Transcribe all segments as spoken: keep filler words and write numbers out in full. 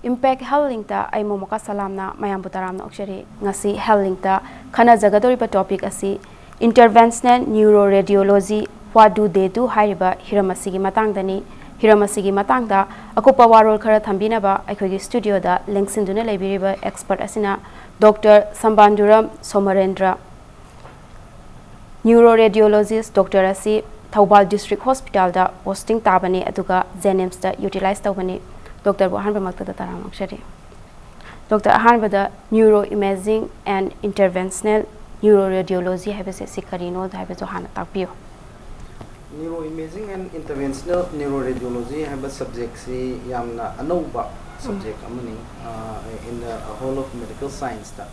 Impact Health Linkꯇ ꯑꯩ ꯃꯣꯃꯣꯀꯥ ꯁꯂꯥꯝꯅ ꯃꯌꯥꯝꯕꯨ ꯇꯔꯥꯝꯅ ꯑꯣꯛꯆꯔꯤ꯫ ꯉꯁꯤ Health Linkꯇ ꯈꯟꯅꯖꯒꯗꯧꯔꯤꯕ topic ꯑꯁꯤ Interventional Neuroradiology, What Do They Do ꯍꯥꯏꯔꯤꯕ ꯍꯤꯔꯝ ꯑꯁꯤꯒꯤ ꯃꯇꯥꯡꯗꯅꯤ꯫ ꯍꯤꯔꯝ ꯑꯁꯤꯒꯤ ꯃꯇꯥꯡꯗ ꯑꯀꯨꯞꯄ ꯋꯥꯔꯣꯜ ꯈꯔ ꯊꯝꯕꯤꯅꯕ ꯑꯩꯈꯣꯏꯒꯤ studioꯗ ꯂꯦꯡꯁꯤꯟꯗꯨꯅ ꯂꯩꯕꯤꯔꯤꯕ expert ꯑꯁꯤꯅ Doctor ꯁꯝꯕꯥꯟꯗꯨꯔꯝ ꯁꯣꯃꯔꯦꯟꯗ꯭ꯔ꯫ Neuroradiologist doctor ꯑꯁꯤ ꯊꯧꯕꯥꯜ District Hospitalꯗ posting ꯇꯥꯕꯅꯤ, ꯑꯗꯨꯒ JNIMSꯇ utilize ꯇꯧꯕꯅꯤ꯫ Doctorꯕꯨ ꯑꯍꯥꯟꯕꯃꯛꯇꯗ ꯇꯔꯥꯝꯅ ꯑꯣꯛꯆꯔꯤ꯫ Doctor, ꯑꯍꯥꯟꯕꯗ Neuroimaging and Interventional Neuroradiology ꯍꯥꯏꯕꯁꯦ ꯁꯤ ꯀꯔꯤꯅꯣ ꯍꯥꯏꯕꯗꯨ ꯍꯥꯟꯅ ꯇꯥꯛꯄꯤꯌꯨ꯫ Neuroimaging and Interventional Neuroradiology ꯍꯥꯏꯕ subjectꯁꯤ ꯌꯥꯝꯅ ꯑꯅꯧꯕ subject ꯑꯃꯅꯤ꯫ ꯑ, in the whole of medical scienceꯇ꯫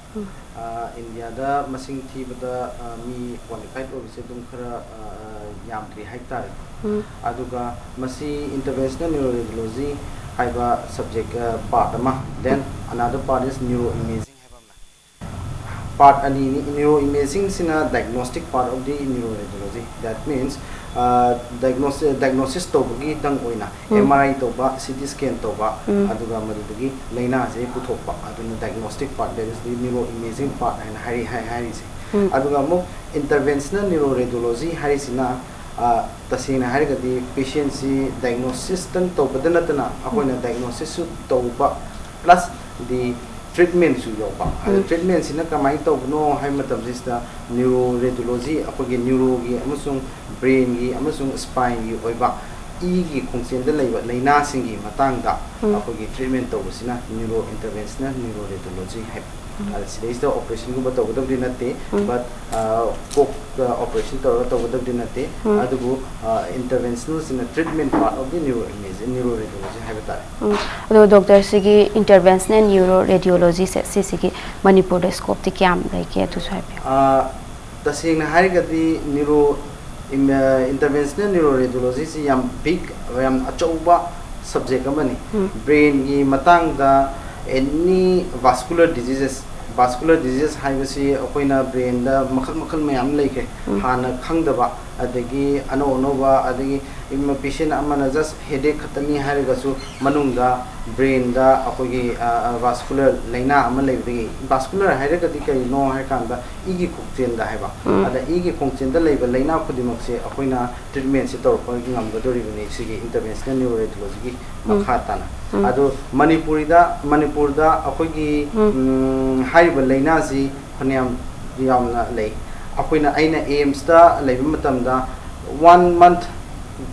ꯑ, ꯏꯟꯗꯤꯌꯥꯗ ꯃꯁꯤꯡ ꯊꯤꯕꯗ, ꯑ, ꯃꯤ qualified ꯑꯣꯏꯕꯁꯦ ꯑꯗꯨꯝ ꯈꯔ, ꯑ, ꯑ, ꯌꯥꯝꯗ꯭ꯔꯤ ꯍꯥꯏꯇꯥꯔꯦ꯫ ꯑꯗꯨꯒ ꯃꯁꯤ Interventional Neuroradiology ꯍꯥꯏꯕ subject, ꯑ, part ꯑꯃ, then another part is Neuroimaging ꯍꯥꯏꯕ ꯑꯃ꯫ Part ꯑꯅꯤꯅꯤ꯫ Neuroimagingꯁꯤꯅ diagnostic part of the neuroradiology, that means, ꯑ, diagnosis, diagnosis ꯇꯧꯕꯒꯤꯗꯪ ꯑꯣꯏꯅ MRI ꯇꯧꯕ, CT scan ꯇꯧꯕ, ꯑꯗꯨꯒ ꯃꯗꯨꯗꯒꯤ ꯂꯥꯏꯅꯥꯁꯦ ꯄꯨꯊꯣꯛꯄ, ꯑꯗꯨꯅ diagnostic part, that is the neuroimaging part ꯍꯥꯏꯅ ꯍꯥꯏꯔꯤ, ꯍꯥꯏ-, ꯍꯥꯏꯔꯤꯁꯦ꯫ ꯑꯗꯨꯒ ꯑꯃꯨꯛ Interventional Neuroradiology ꯍꯥꯏꯔꯤꯁꯤꯅ, ꯑ, ꯇꯁꯦꯡꯅ ꯍꯥꯏꯔꯒꯗꯤ patientꯁꯤ diagnosisꯇꯪ ꯇꯧꯕꯗ ꯅꯠꯇꯅ ꯑꯩꯈꯣꯏꯅ diagnosisꯁꯨ ꯇꯧꯕ plus the treatmentꯁꯨ ꯌꯥꯎꯕ꯫ ꯑꯗ treatmentꯁꯤꯅ ꯀꯃꯥꯏꯅ ꯇꯧꯕꯅꯣ ꯍꯥꯏꯕ ꯃꯇꯝꯁꯤꯗ neuroradiology, ꯑꯩꯈꯣꯏꯒꯤ neuroꯒꯤ ꯑꯃꯁꯨꯡ brainꯒꯤ ꯑꯃꯁꯨꯡ spineꯒꯤ ꯑꯣꯏꯕ ꯏꯒꯤ ꯈꯣꯡꯆꯦꯜꯗ ꯂꯩꯕ ꯂꯥꯏꯅꯥꯁꯤꯡꯒꯤ ꯃꯇꯥꯡꯗ ꯑꯩꯈꯣꯏꯒꯤ treatment ꯇꯧꯕꯁꯤꯅ Neurointerventional Neuroradiology ꯍꯥꯏ꯫ ꯑꯗ ꯁꯤꯗꯩꯁꯤꯗ operationꯒꯨꯝꯕ ꯇꯧꯒꯗꯕꯗꯤ ꯅꯠꯇꯦ, but, ꯑ, ꯀꯣꯛꯇ operation ꯇꯧꯔꯒ ꯇꯧꯒꯗꯕꯗꯤ ꯅꯠꯇꯦ, ꯑꯗꯨꯕꯨ, ꯑ, interventionalꯁꯤꯅ treatment part of the neuroimaging, neuroradiology ꯍꯥꯏꯕ ꯇꯥꯔꯦ꯫ ꯎꯝ, ꯑꯗꯣ doctor, ꯁꯤꯒꯤ Interventional Neuroradiologyꯁꯦ ꯁꯤꯁꯤꯒꯤ ꯃꯅꯤꯄꯨꯔꯗ scopeꯇꯤ ꯀꯌꯥꯝ ꯂꯩꯒꯦ, ꯑꯗꯨꯁꯨ ꯍꯥꯏꯕꯤꯌꯨ꯫ ꯑ, ꯇꯁꯦꯡꯅ ꯍꯥꯏꯔꯒꯗꯤ neuro, im-, ꯑ, Interventional Neuroradiologyꯁꯤ ꯌꯥꯝ big, ꯌꯥꯝ ꯑꯆꯧꯕ subject ꯑꯃꯅꯤ꯫ Brainꯒꯤ ꯃꯇꯥꯡꯗ any vascular diseases, vascular diseases ꯍꯥꯏꯕꯁꯤ ꯑꯩꯈꯣꯏꯅ brainꯗ ꯃꯈꯜ ꯃꯈꯜ ꯃꯌꯥꯝ ꯂꯩꯈ꯭ꯔꯦ꯫ ꯍꯥꯟꯅ ꯈꯪꯗꯕ, ꯑꯗꯒꯤ ꯑꯅꯧ ꯑꯅꯧꯕ, ꯑꯗꯒꯤ ꯄꯦꯁꯦꯟ ꯑꯃꯅ ꯖꯁ ꯍꯦꯗꯦꯛ ꯈꯛꯇꯅꯤ ꯍꯥꯏꯔꯒꯁꯨ ꯃꯅꯨꯡꯗ ꯕ꯭ꯔꯦꯟꯗ ꯑꯩꯈꯣꯏꯒꯤ ꯚꯥꯁꯀꯨꯂꯔ ꯂꯥꯏꯅꯥ ꯑꯃ ꯂꯩꯕꯗꯒꯤ, ꯚꯥꯁꯀꯨꯂꯔ ꯍꯥꯏꯔꯒꯗꯤ ꯀꯔꯤꯅꯣ ꯍꯥꯏꯔꯀꯥꯟꯗ ꯏꯒꯤ ꯈꯣꯡꯆꯦꯟꯗ ꯍꯥꯏꯕ꯫ ꯑꯗ ꯏꯒꯤ ꯈꯣꯡꯆꯦꯟꯗ ꯂꯩꯕ ꯂꯥꯏꯅꯥ ꯈꯨꯗꯤꯡꯃꯛꯁꯦ ꯑꯩꯈꯣꯏꯅ ꯇ꯭ꯔꯤꯠꯃꯦꯟꯁꯦ ꯇꯧꯔꯛꯄ ꯉꯝꯒꯗꯣꯔꯤꯕꯅꯤ ꯁꯤꯒꯤ ꯏꯟꯇꯔꯚꯦꯟꯁꯅꯦꯜ ꯅ꯭ꯌꯨꯔꯣꯔꯦꯗꯤꯑꯣꯂꯣꯖꯤꯒꯤ ꯃꯈꯥ ꯇꯥꯅ꯫ ꯑꯗꯣ ꯃꯅꯤꯄꯨꯔꯤꯗ, ꯃꯅꯤꯄꯨꯔꯗ ꯑꯩꯈꯣꯏꯒꯤ ꯎꯝ, ꯍꯥꯏꯔꯤꯕ ꯂꯥꯏꯅꯥꯁꯤ ꯐꯅꯌꯥꯝ ꯌꯥꯝꯅ ꯂꯩ꯫ ꯑꯩꯈꯣꯏꯅ, ꯑꯩꯅ ꯑꯦꯝꯁꯇ ꯂꯩꯕ ꯃꯇꯝꯗ ꯋꯥꯟ ꯃꯟꯊ,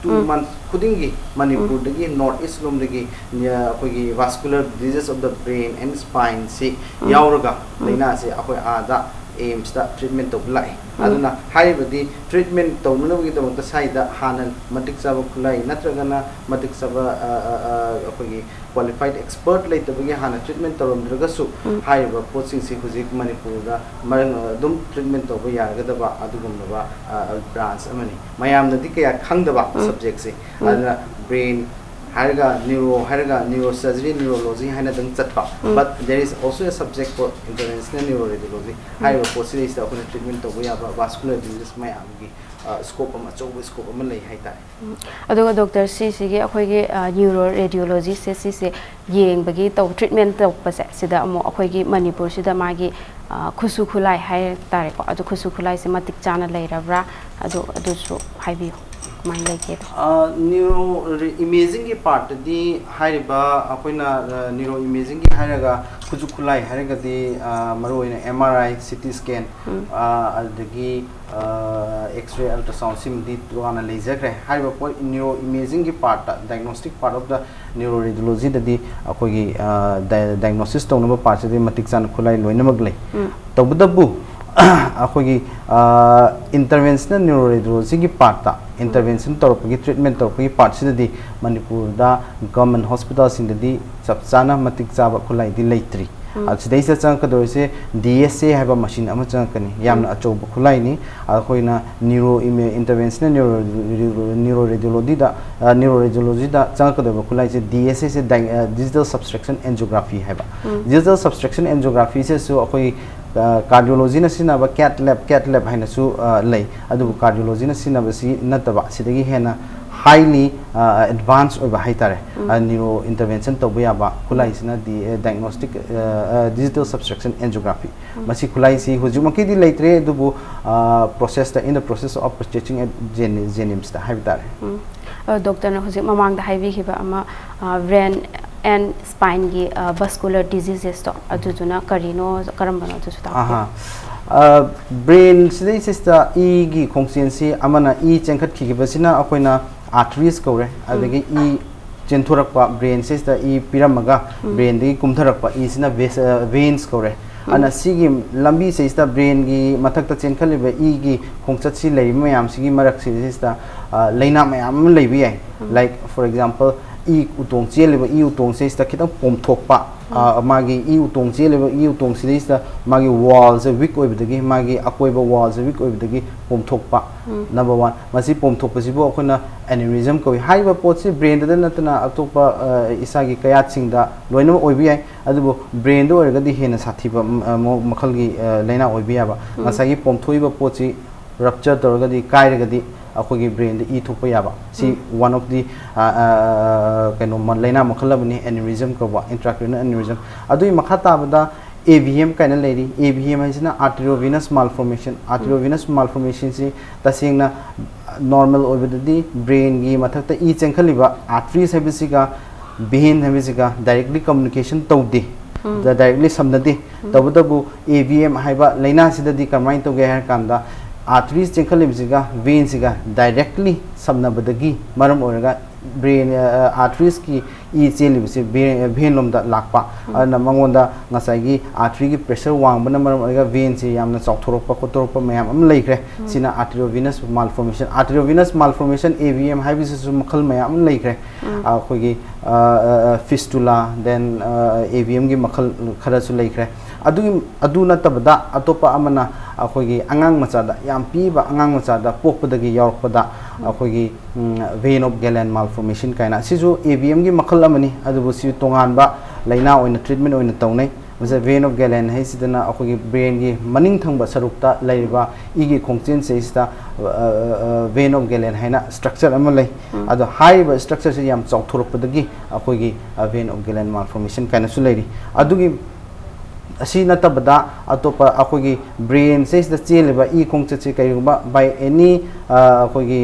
ꯇꯨ ꯃꯟꯊ ꯈꯨꯗꯤꯡꯒꯤ ꯃꯅꯤꯄꯨꯔꯗꯒꯤ ꯅꯣꯔꯠ ꯏꯁ ꯂꯣꯝꯗꯒꯤ, ꯑ, ꯑꯩꯈꯣꯏꯒꯤ vascular disease of the brain and spine ꯁꯤ ꯌꯥꯎꯔꯒ ꯂꯥꯏꯅꯥꯁꯤ ꯑꯩꯈꯣꯏ ꯑꯥꯗ ꯑꯦꯝꯁꯇ ꯇ꯭ꯔꯤꯠꯃꯦꯟ ꯇꯧꯕ ꯂꯥꯛꯏ꯫ ꯑꯗꯨꯅ ꯍꯥꯏꯔꯤꯕꯗꯤ ꯇ꯭ꯔꯤꯠꯃꯦꯟ ꯇꯧꯅꯅꯕꯒꯤꯗꯃꯛꯇ ꯁ꯭ꯋꯥꯏꯗ ꯍꯥꯟꯅ ꯃꯇꯤꯛ ꯆꯥꯕ ꯈꯨꯠꯂꯥꯏ ꯅꯠꯇ꯭ꯔꯒꯅ ꯃꯇꯤꯛ ꯆꯥꯕ, ꯑ, ꯑ, ꯑ, ꯑꯩꯈꯣꯏꯒꯤ ꯀ꯭ꯋꯥꯂꯤꯐꯥꯏꯠ ꯑꯦꯛꯁꯄꯔꯠ ꯂꯩꯇꯕꯒꯤ ꯍꯥꯟꯅ ꯇ꯭ꯔꯤꯠꯃꯦꯟ ꯇꯧꯔꯝꯗ꯭ꯔꯒꯁꯨ, ꯍꯥꯏꯔꯤꯕ ꯄꯣꯠꯁꯤꯡꯁꯤ ꯍꯧꯖꯤꯛ ꯃꯅꯤꯄꯨꯔꯗ ꯃꯔꯝ ꯑꯗꯨꯝ ꯇ꯭ꯔꯤꯠꯃꯦꯟ ꯇꯧꯕ ꯌꯥꯒꯗꯕ ꯑꯗꯨꯒꯨꯝꯂꯕ, ꯑ, ꯕ꯭ꯔꯥꯟꯁ ꯑꯃꯅꯤ꯫ ꯃꯌꯥꯝꯅꯗꯤ ꯀꯌꯥ ꯈꯪꯗꯕ ꯁꯕꯖꯦꯛꯁꯦ꯫ ꯑꯗꯨꯅ ꯕ꯭ꯔꯦꯟ ꯍꯥꯏꯔꯒ, ꯅ꯭ꯌꯨꯔꯣ ꯍꯥꯏꯔꯒ, ꯅ꯭ꯌꯨꯔꯣ ꯁꯔꯖꯔꯤ, ꯅ꯭ꯌꯨꯔꯣꯂꯣꯖꯤ ꯍꯥꯏꯅ ꯑꯗꯨꯝ ꯆꯠꯄ꯫ But there is also a subject for interventional neuroradiology꯫ ꯍꯥꯏꯔꯤꯕ ꯄꯣꯠꯁꯤꯗꯩꯁꯤꯗ ꯑꯩꯈꯣꯏꯅ ꯇ꯭ꯔꯤꯠꯃꯦꯟ ꯇꯧꯕ ꯌꯥꯕ ꯚꯥꯁꯀꯨꯂꯔ ꯗꯤꯖꯤꯖ ꯃꯌꯥꯝꯒꯤ, ꯑ, ꯁ꯭ꯀꯣꯞ ꯑꯃ, ꯑꯆꯧꯕ ꯁ꯭ꯀꯣꯞ ꯑꯃ ꯂꯩ ꯍꯥꯏꯇꯥꯔꯦ꯫ ꯎꯝ꯫ ꯑꯗꯨꯒ ꯗꯣꯛꯇꯔ, ꯁꯤꯁꯤꯒꯤ ꯑꯩꯈꯣꯏꯒꯤ, ꯑ, ꯅ꯭ꯌꯨꯔꯣ ꯔꯦꯗꯤꯑꯣꯂꯣꯖꯤꯁꯦ, ꯁꯤꯁꯦ ꯌꯦꯡꯕꯒꯤ ꯇꯧ-, ꯇ꯭ꯔꯤꯠꯃꯦꯟ ꯇꯧꯕꯁꯦ, ꯁꯤꯗ ꯑꯃꯨꯛ ꯑꯩꯈꯣꯏꯒꯤ ꯃꯅꯤꯄꯨꯔꯁꯤꯗ ꯃꯥꯒꯤ, ꯑ, ꯈꯨꯠꯁꯨ ꯈꯨꯠꯂꯥꯏ ꯍꯥꯏ ꯇꯥꯔꯦꯀꯣ, ꯑꯗꯨ ꯈꯨꯠꯁꯨ ꯈꯨꯠꯂꯥꯏꯁꯦ ꯃꯇꯤꯛ ꯆꯥꯅ ꯂꯩꯔꯕ꯭ꯔꯥ? ꯑꯗꯨ, ꯑꯗꯨꯁꯨ ꯍꯥꯏꯕꯤꯌꯨ, ꯀꯃꯥꯏꯅ ꯂꯩꯒꯦꯗꯣ? ꯑ, ꯅ꯭ꯌꯨꯔꯣ ꯔꯤ-, ꯏꯃꯦꯖꯤꯡꯒꯤ ꯄꯥꯔꯠꯇꯗꯤ ꯍꯥꯏꯔꯤꯕ ꯑꯩꯈꯣꯏꯅ, ꯑ, ꯅ꯭ꯌꯨꯔꯣ ꯏꯃꯦꯖꯤꯡꯒꯤ ꯍꯥꯏꯔꯒ ꯈꯨꯠꯁꯨ ꯈꯨꯠꯂꯥꯏ ꯍꯥꯏꯔꯒꯗꯤ, ꯑ, ꯃꯔꯨꯑꯣꯏꯅ ꯑꯦꯝ ꯑꯥꯔ ꯑꯥꯏ, ꯁꯤ ꯇꯤ ꯁ꯭ꯀꯦꯟ, ꯎꯝ꯫ ꯑ, ꯑꯗꯒꯤ, ꯑ, ꯑꯦꯛꯁ ꯔꯦ, ꯑꯜꯇ꯭ꯔꯥꯁꯥꯎꯟ, ꯁꯤꯃꯗꯤ ꯇꯣꯉꯥꯟꯅ ꯂꯩꯖꯈ꯭ꯔꯦ꯫ ꯍꯥꯏꯔꯤꯕ ꯄꯣꯠ ꯅ꯭ꯌꯨꯔꯣ ꯏꯃꯦꯖꯤꯡꯒꯤ ꯄꯥꯔꯠꯇ, diagnostic part of the neuroradiologyꯗꯗꯤ ꯑꯩꯈꯣꯏꯒꯤ, ꯑ, ꯗꯥꯏ-, diagnosis ꯇꯧꯅꯕ ꯄꯥꯔꯠꯁꯤꯗꯤ ꯃꯇꯤꯛ ꯆꯥꯅ ꯈꯨꯠꯂꯥꯏ ꯂꯣꯏꯅꯃꯛ ꯂꯩ꯫ ꯎꯝ꯫ ꯇꯧꯕꯇꯕꯨ, ꯑꯩꯈꯣꯏꯒꯤ, ꯑ, interventional neuroradiologyꯒꯤ ꯄꯥꯔꯠꯇ, ꯎꯝ꯫ Intervention ꯇꯧꯔꯛꯄꯒꯤ, treatment ꯇꯧꯔꯛꯄꯒꯤ ꯄꯥꯔꯠꯁꯤꯗꯗꯤ ꯃꯅꯤꯄꯨꯔꯗ government hospitalꯁꯤꯡꯗꯗꯤ ꯆꯞ ꯆꯥꯅ ꯃꯇꯤꯛ ꯆꯥꯕ ꯈꯨꯠꯂꯥꯏꯗꯤ ꯂꯩꯇ꯭ꯔꯤ꯫ ꯎꯝ꯫ ꯑ, ꯁꯤꯗꯩꯁꯤꯗ ꯆꯪꯉꯛꯀꯗꯧꯔꯤꯁꯦ ꯗꯤ ꯑꯦꯁ ꯑꯦ ꯍꯥꯏꯕ ꯃꯁꯤꯟ ꯑꯃ ꯆꯪꯉꯛꯀꯅꯤ, ꯌꯥꯝꯅ ꯎꯝ꯫ ꯑꯆꯧꯕ ꯈꯨꯠꯂꯥꯏꯅꯤ꯫ ꯑꯩꯈꯣꯏꯅ ꯅ꯭ꯌꯨꯔꯣ ꯏꯃꯦ-, interventional neuro-, neuro-, neuroradiologyꯗ, ꯑ, neuroradiologyꯗ ꯆꯪꯉꯛꯀꯗꯧꯔꯤꯕ ꯈꯨꯠꯂꯥꯏꯁꯦ ꯗꯤ ꯑꯦꯁ ꯑꯦꯁꯦ ꯗꯥꯏ-, ꯑ, digital subtraction angiography ꯍꯥꯏꯕ꯫ ꯎꯝ꯫ Digital subtraction angiographyꯁꯤꯁꯨ ꯑꯩꯈꯣꯏ ꯀꯥꯔꯗꯤꯑꯣꯂꯣꯖꯤꯅ ꯁꯤꯖꯤꯟꯅꯕ ꯀꯦꯠ ꯂꯦꯞ ꯀꯦꯠ ꯂꯦꯞ ꯍꯥꯏꯅꯁꯨ ꯂꯩ꯫ ꯑꯗꯨꯕꯨ ꯀꯥꯔꯗꯤꯑꯣꯂꯣꯖꯤꯅ ꯁꯤꯖꯤꯟꯅꯕꯁꯤ ꯅꯠꯇꯕ, ꯁꯤꯗꯒꯤ ꯍꯦꯟꯅ ꯍꯥꯏꯂꯤ ꯑꯦꯗꯚꯥꯟꯁ ꯑꯣꯏꯕ ꯍꯥꯏꯇꯥꯔꯦ, ꯅ꯭ꯌꯨꯔꯣ ꯏꯟꯇꯔꯚꯦꯟꯁꯟ ꯇꯧꯕ ꯌꯥꯕ ꯈꯨꯠꯂꯥꯏꯁꯤꯅ ꯗꯤ ꯗꯥꯏꯒꯅꯣꯁꯇꯤꯛ ꯗꯤꯖꯤꯇꯦꯜ ꯁꯕꯇ꯭ꯔꯦꯛꯁꯟ ꯑꯦꯟꯖꯤꯑꯣꯒ꯭ꯔꯥꯐꯤ꯫ ꯃꯁꯤ ꯈꯨꯠꯂꯥꯏꯁꯤ ꯍꯧꯖꯤꯛꯃꯛꯀꯤꯗꯤ ꯂꯩꯇ꯭ꯔꯦ, ꯑꯗꯨꯕꯨ ꯄ꯭ꯔꯣꯁꯦꯁꯇ, in the process of purchasing at Jen- ꯖꯦꯅꯤꯝꯁꯇ ꯍꯥꯏꯕ ꯇꯥꯔꯦ꯫ ꯗꯣꯛꯇꯔꯅ ꯍꯧꯖꯤꯛ ꯃꯃꯥꯡꯗ ꯍꯥꯏꯕꯤꯈꯤꯕ ꯑꯃ, ꯕ꯭ꯔꯦꯟ ꯑꯦꯟ ꯁ꯭ꯄꯥꯏꯟꯒꯤ ꯕꯁꯀꯨꯂꯔ ꯗꯤꯖꯤꯖꯦꯁꯇꯣ, ꯑꯗꯨꯗꯨꯅ ꯀꯔꯤꯅꯣ, ꯀꯔꯝꯕꯅꯣ ꯑꯗꯨꯁꯨ ꯇꯥꯛꯄꯤꯌꯨ꯫ ꯑꯍꯥ꯫ ꯕ꯭ꯔꯦꯟꯁꯤꯗꯩꯁꯤꯁꯤꯗ ꯏꯒꯤ ꯈꯣꯡꯆꯦꯟꯁꯤ ꯑꯃꯅ ꯏ ꯆꯦꯟꯈꯠꯈꯤꯈꯤꯕꯁꯤꯅ ꯑꯩꯈꯣꯏꯅ ꯑꯥꯔꯇꯔꯤꯁ ꯀꯧꯔꯦ꯫ ꯑꯗꯒꯤ ꯏ ꯆꯦꯟꯊꯣꯔꯛꯄ, ꯕ꯭ꯔꯦꯟꯁꯤꯗ ꯏ ꯄꯤꯔꯝꯃꯒ ꯕ꯭ꯔꯦꯟꯗꯒꯤ ꯀꯨꯝꯊꯔꯛꯄ ꯏꯁꯤꯅ ꯚꯦꯟꯁ ꯀꯧꯔꯦ꯫ ꯑꯗꯨꯅ ꯁꯤꯒꯤ ꯂꯝꯕꯤꯁꯤꯗꯩꯁꯤꯗ ꯕ꯭ꯔꯦꯟꯒꯤ ꯃꯊꯛꯇ ꯆꯦꯟꯈꯠꯂꯤꯕ ꯏꯒꯤ ꯈꯣꯡꯆꯠꯁꯤ ꯂꯩꯔꯤꯕ ꯃꯌꯥꯝꯁꯤꯒꯤ ꯃꯔꯛꯁꯤꯗꯩꯁꯤꯗ ꯂꯥꯏꯅꯥ ꯃꯌꯥꯝ ꯑꯃ ꯂꯩꯕ ꯌꯥꯏ꯫ Like for example, ꯏ ꯎꯇꯣꯡ ꯆꯦꯜꯂꯤꯕ ꯏ ꯎꯇꯣꯡꯁꯤꯗꯩꯁꯤꯗ ꯈꯤꯇꯪ ꯄꯣꯝꯊꯣꯛꯄ, ꯃꯥꯒꯤ ꯏ ꯎꯇꯣꯡ ꯆꯦꯜꯂꯤꯕ ꯏ ꯎꯇꯣꯡꯁꯤꯗꯩꯁꯤꯗ ꯃꯥꯒꯤ ꯋꯥꯜꯁꯦ ꯋꯤꯛ ꯑꯣꯏꯕꯗꯒꯤ, ꯃꯥꯒꯤ ꯑꯀꯣꯏꯕ ꯋꯥꯜꯁꯦ ꯋꯤꯛ ꯑꯣꯏꯕꯗꯒꯤ ꯄꯣꯝꯊꯣꯛꯄ꯫ Number one, ꯃꯁꯤ ꯄꯣꯝꯊꯣꯛꯄꯁꯤꯕꯨ ꯑꯩꯈꯣꯏꯅ ꯑꯦꯅꯨꯔꯤꯖꯝ ꯀꯧꯏ꯫ ꯍꯥꯏꯔꯤꯕ ꯄꯣꯠꯁꯤ ꯕ꯭ꯔꯦꯟꯗꯗ ꯅꯠꯇꯅ ꯑꯇꯣꯞꯄ ꯏꯁꯥꯒꯤ ꯀꯌꯥꯠꯁꯤꯡꯗ ꯂꯣꯏꯅꯃꯛ ꯑꯣꯏꯕ ꯌꯥꯏ꯫ ꯑꯗꯨꯕꯨ ꯕ꯭ꯔꯦꯟꯗ ꯑꯣꯏꯔꯒꯗꯤ ꯍꯦꯟꯅ ꯁꯥꯊꯤꯕ ꯃꯈꯜꯒꯤ ꯂꯥꯏꯅꯥ ꯑꯣꯏꯕ ꯌꯥꯕ꯫ ꯉꯁꯥꯏꯒꯤ ꯄꯣꯝꯊꯣꯛꯏꯕ ꯄꯣꯠꯁꯤ ꯔꯞꯆꯔ ꯇꯧꯔꯒꯗꯤ, ꯀꯥꯏꯔꯒꯗꯤ, ꯑꯩꯈꯣꯏꯒꯤ ꯕ꯭ꯔꯦꯟꯗ ꯏ ꯊꯣꯛꯄ ꯌꯥꯕ꯫ ꯁꯤ one of the ꯀꯩꯅꯣ ꯂꯥꯏꯅꯥ ꯃꯈꯜ ꯑꯃꯅꯤ, ꯑꯦꯅꯨꯔꯤꯖꯝ ꯀꯧꯕ, ꯏꯟꯇ꯭ꯔꯥꯀ꯭ꯔꯤꯅꯦꯜ ꯑꯦꯅꯨꯔꯤꯖꯝ꯫ ꯑꯗꯨꯒꯤ ꯃꯈꯥ ꯇꯥꯕꯗ ꯑꯦ ꯚꯤ ꯑꯦꯝ ꯀꯥꯏꯅ ꯂꯩꯔꯤ꯫ ꯑꯦ ꯚꯤ ꯑꯦꯝ ꯍꯥꯏꯁꯤꯅ arteriovenous malformation꯫ Arteriovenous malformationꯁꯤ ꯇꯁꯦꯡꯅ ꯅꯣꯔꯃꯦꯜ ꯑꯣꯏꯕꯗꯗꯤ ꯕ꯭ꯔꯦꯟꯒꯤ ꯃꯊꯛꯇ ꯏ ꯆꯦꯟꯈꯠꯂꯤꯕ ꯑꯥꯔꯇ꯭ꯔꯤꯁ ꯍꯥꯏꯕꯁꯤꯒ ꯚꯦꯟ ꯍꯥꯏꯕꯁꯤꯒ ꯗꯥꯏꯔꯦꯛꯂꯤ ꯀꯝꯃꯨꯅꯤꯀꯦꯁꯟ ꯇꯧꯗꯦ, ꯗꯥꯏꯔꯦꯛꯂꯤ ꯁꯝꯅꯗꯦ꯫ ꯇꯧꯕꯇꯕꯨ ꯑꯦ ꯚꯤ ꯑꯦꯝ ꯍꯥꯏꯕ ꯂꯥꯏꯅꯥꯁꯤꯗꯗꯤ ꯀꯃꯥꯏꯅ ꯇꯧꯒꯦ ꯍꯥꯏꯔ ꯀꯥꯟꯗ, ꯑꯥꯔꯇ꯭ꯔꯤꯁ ꯆꯦꯟꯈꯠꯂꯤꯕꯁꯤꯒ ꯚꯦꯟꯁꯤꯒ ꯗꯥꯏꯔꯦꯛꯂꯤ ꯁꯝꯅꯕꯗꯒꯤ ꯃꯔꯝ ꯑꯣꯏꯔꯒ ꯕ꯭ꯔꯦꯟ ꯑꯥꯔꯇ꯭ꯔꯤꯁꯀꯤ ꯏ ꯆꯦꯜꯂꯤꯕꯁꯤ ꯚꯦꯟ ꯂꯣꯝꯗ ꯂꯥꯛꯄ꯫ ꯑꯗꯨꯅ ꯃꯉꯣꯟꯗ ꯉꯁꯥꯏꯒꯤ ꯑꯥꯔꯇ꯭ꯔꯤꯒꯤ ꯄ꯭ꯔꯦꯁꯔ ꯋꯥꯡꯕꯅ ꯃꯔꯝ ꯑꯣꯏꯔꯒ ꯚꯦꯟꯁꯤ ꯌꯥꯝꯅ ꯆꯥꯎꯊꯣꯔꯛꯄ ꯈꯣꯠꯇꯣꯔꯛꯄ ꯃꯌꯥꯝ ꯑꯃ ꯂꯩꯈ꯭ꯔꯦ꯫ ꯁꯤꯅ arteriovenous malformation꯫ Arteriovenous malformation, ꯑꯦ ꯚꯤ ꯑꯦꯝ ꯍꯥꯏꯕꯁꯤꯁꯨ ꯃꯈꯜ ꯃꯌꯥꯝ ꯑꯃ ꯂꯩꯈ꯭ꯔꯦ꯫ ꯑꯩꯈꯣꯏꯒꯤ ꯐꯤꯁꯇꯨꯂꯥ, ꯗꯦꯟ ꯑꯦ ꯚꯤ ꯑꯦꯝꯒꯤ ꯃꯈꯜ ꯈꯔꯁꯨ ꯂꯩꯈ꯭ꯔꯦ꯫ ꯑꯗꯨꯒꯤ ꯑꯗꯨ ꯅꯠꯇꯕꯗ ꯑꯇꯣꯞꯄ ꯑꯃꯅ ꯑꯩꯈꯣꯏꯒꯤ ꯑꯉꯥꯡ ꯃꯆꯥꯗ, ꯌꯥꯝ ꯄꯤꯛꯏꯕ ꯑꯉꯥꯡ ꯃꯆꯥꯗ ꯄꯣꯛꯄꯗꯒꯤ ꯌꯥꯎꯔꯛꯄꯗ ꯑꯩꯈꯣꯏꯒꯤ vein of Galen malformation ꯀꯥꯏꯅ, ꯁꯤꯁꯨ ꯑꯦ ꯚꯤ ꯑꯦꯝꯒꯤ ꯃꯈꯜ ꯑꯃꯅꯤ꯫ ꯑꯗꯨꯕꯨ ꯁꯤ ꯇꯣꯉꯥꯟꯕ ꯂꯥꯏꯅꯥ ꯑꯣꯏꯅ ꯇ꯭ꯔꯤꯠꯃꯦꯟ ꯑꯣꯏꯅ ꯇꯧꯅꯩ꯫ ꯃꯁꯤ vein of Galen ꯍꯥꯏꯁꯤꯗꯅ ꯑꯩꯈꯣꯏꯒꯤ brainꯒꯤ ꯃꯅꯤꯡ ꯊꯪꯕ ꯁꯔꯨꯛꯇ ꯂꯩꯔꯤꯕ ꯏꯒꯤ ꯈꯣꯡꯆꯦꯟꯁꯤꯗꯩꯁꯤꯗ vein of Galen ꯍꯥꯏꯅ structure ꯑꯃ ꯂꯩ꯫ ꯑꯗꯣ ꯍꯥꯏꯔꯤꯕ structureꯁꯤ ꯌꯥꯝ ꯆꯥꯎꯊꯣꯔꯛꯄꯗꯒꯤ ꯑꯩꯈꯣꯏꯒꯤ vein of Galen malformation ꯀꯥꯏꯅꯁꯨ ꯂꯩꯔꯤ꯫ ꯑꯗꯨꯒꯤ ꯑꯁꯤ ꯅꯠꯇꯕꯗ ꯑꯇꯣꯞꯄ ꯑꯩꯈꯣꯏꯒꯤ brainꯁꯤꯗ ꯆꯦꯜꯂꯤꯕ ꯏ ꯈꯣꯡꯆꯠꯁꯤ ꯀꯔꯤꯒꯨꯝꯕ by any ꯑꯩꯈꯣꯏꯒꯤ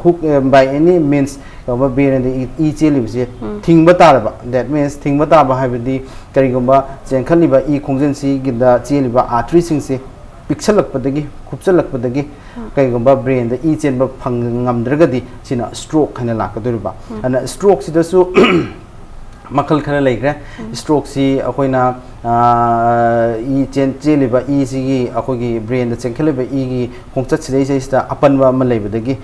hook by any means ꯀꯩꯒꯨꯝꯕ brainꯗ ꯏ ꯆꯦꯜꯂꯤꯕꯁꯦ ꯊꯤꯡꯕ ꯇꯥꯔꯕ, that means ꯊꯤꯡꯕ ꯇꯥꯕ ꯍꯥꯏꯕꯗꯤ ꯀꯔꯤꯒꯨꯝꯕ ꯆꯦꯟꯈꯠꯂꯤꯕ ꯏ ꯈꯣꯡꯖꯦꯜꯁꯤꯒꯤꯗ ꯆꯦꯜꯂꯤꯕ arteryꯁꯤꯡꯁꯦ ꯄꯤꯛꯁꯜꯂꯛꯄꯗꯒꯤ, ꯈꯨꯞꯆꯜꯂꯛꯄꯗꯒꯤ ꯀꯩꯒꯨꯝꯕ brainꯗ ꯏ ꯆꯦꯟꯕ ꯐꯪ ꯉꯝꯗ꯭ꯔꯒꯗꯤ ꯁꯤꯅ stroke ꯍꯥꯏꯅ ꯂꯥꯛꯀꯗꯧꯔꯤꯕ꯫ ꯑꯗꯨꯅ strokeꯁꯤꯗꯁꯨ ꯃꯈꯜ ꯈꯔ ꯂꯩꯈ꯭ꯔꯦ꯫ Strokeꯁꯤ ꯑꯩꯈꯣꯏꯅ ꯏ ꯆꯦꯜꯂꯤꯕ ꯏꯁꯤꯒꯤ, ꯑꯩꯈꯣꯏꯒꯤ brainꯗ ꯆꯦꯟꯈꯠꯂꯤꯕ ꯏꯒꯤ ꯈꯣꯡꯆꯠꯁꯤꯗꯩꯁꯤꯗꯩꯁꯤꯗ ꯑꯄꯟꯕ ꯑꯃ ꯂꯩꯕꯗꯒꯤ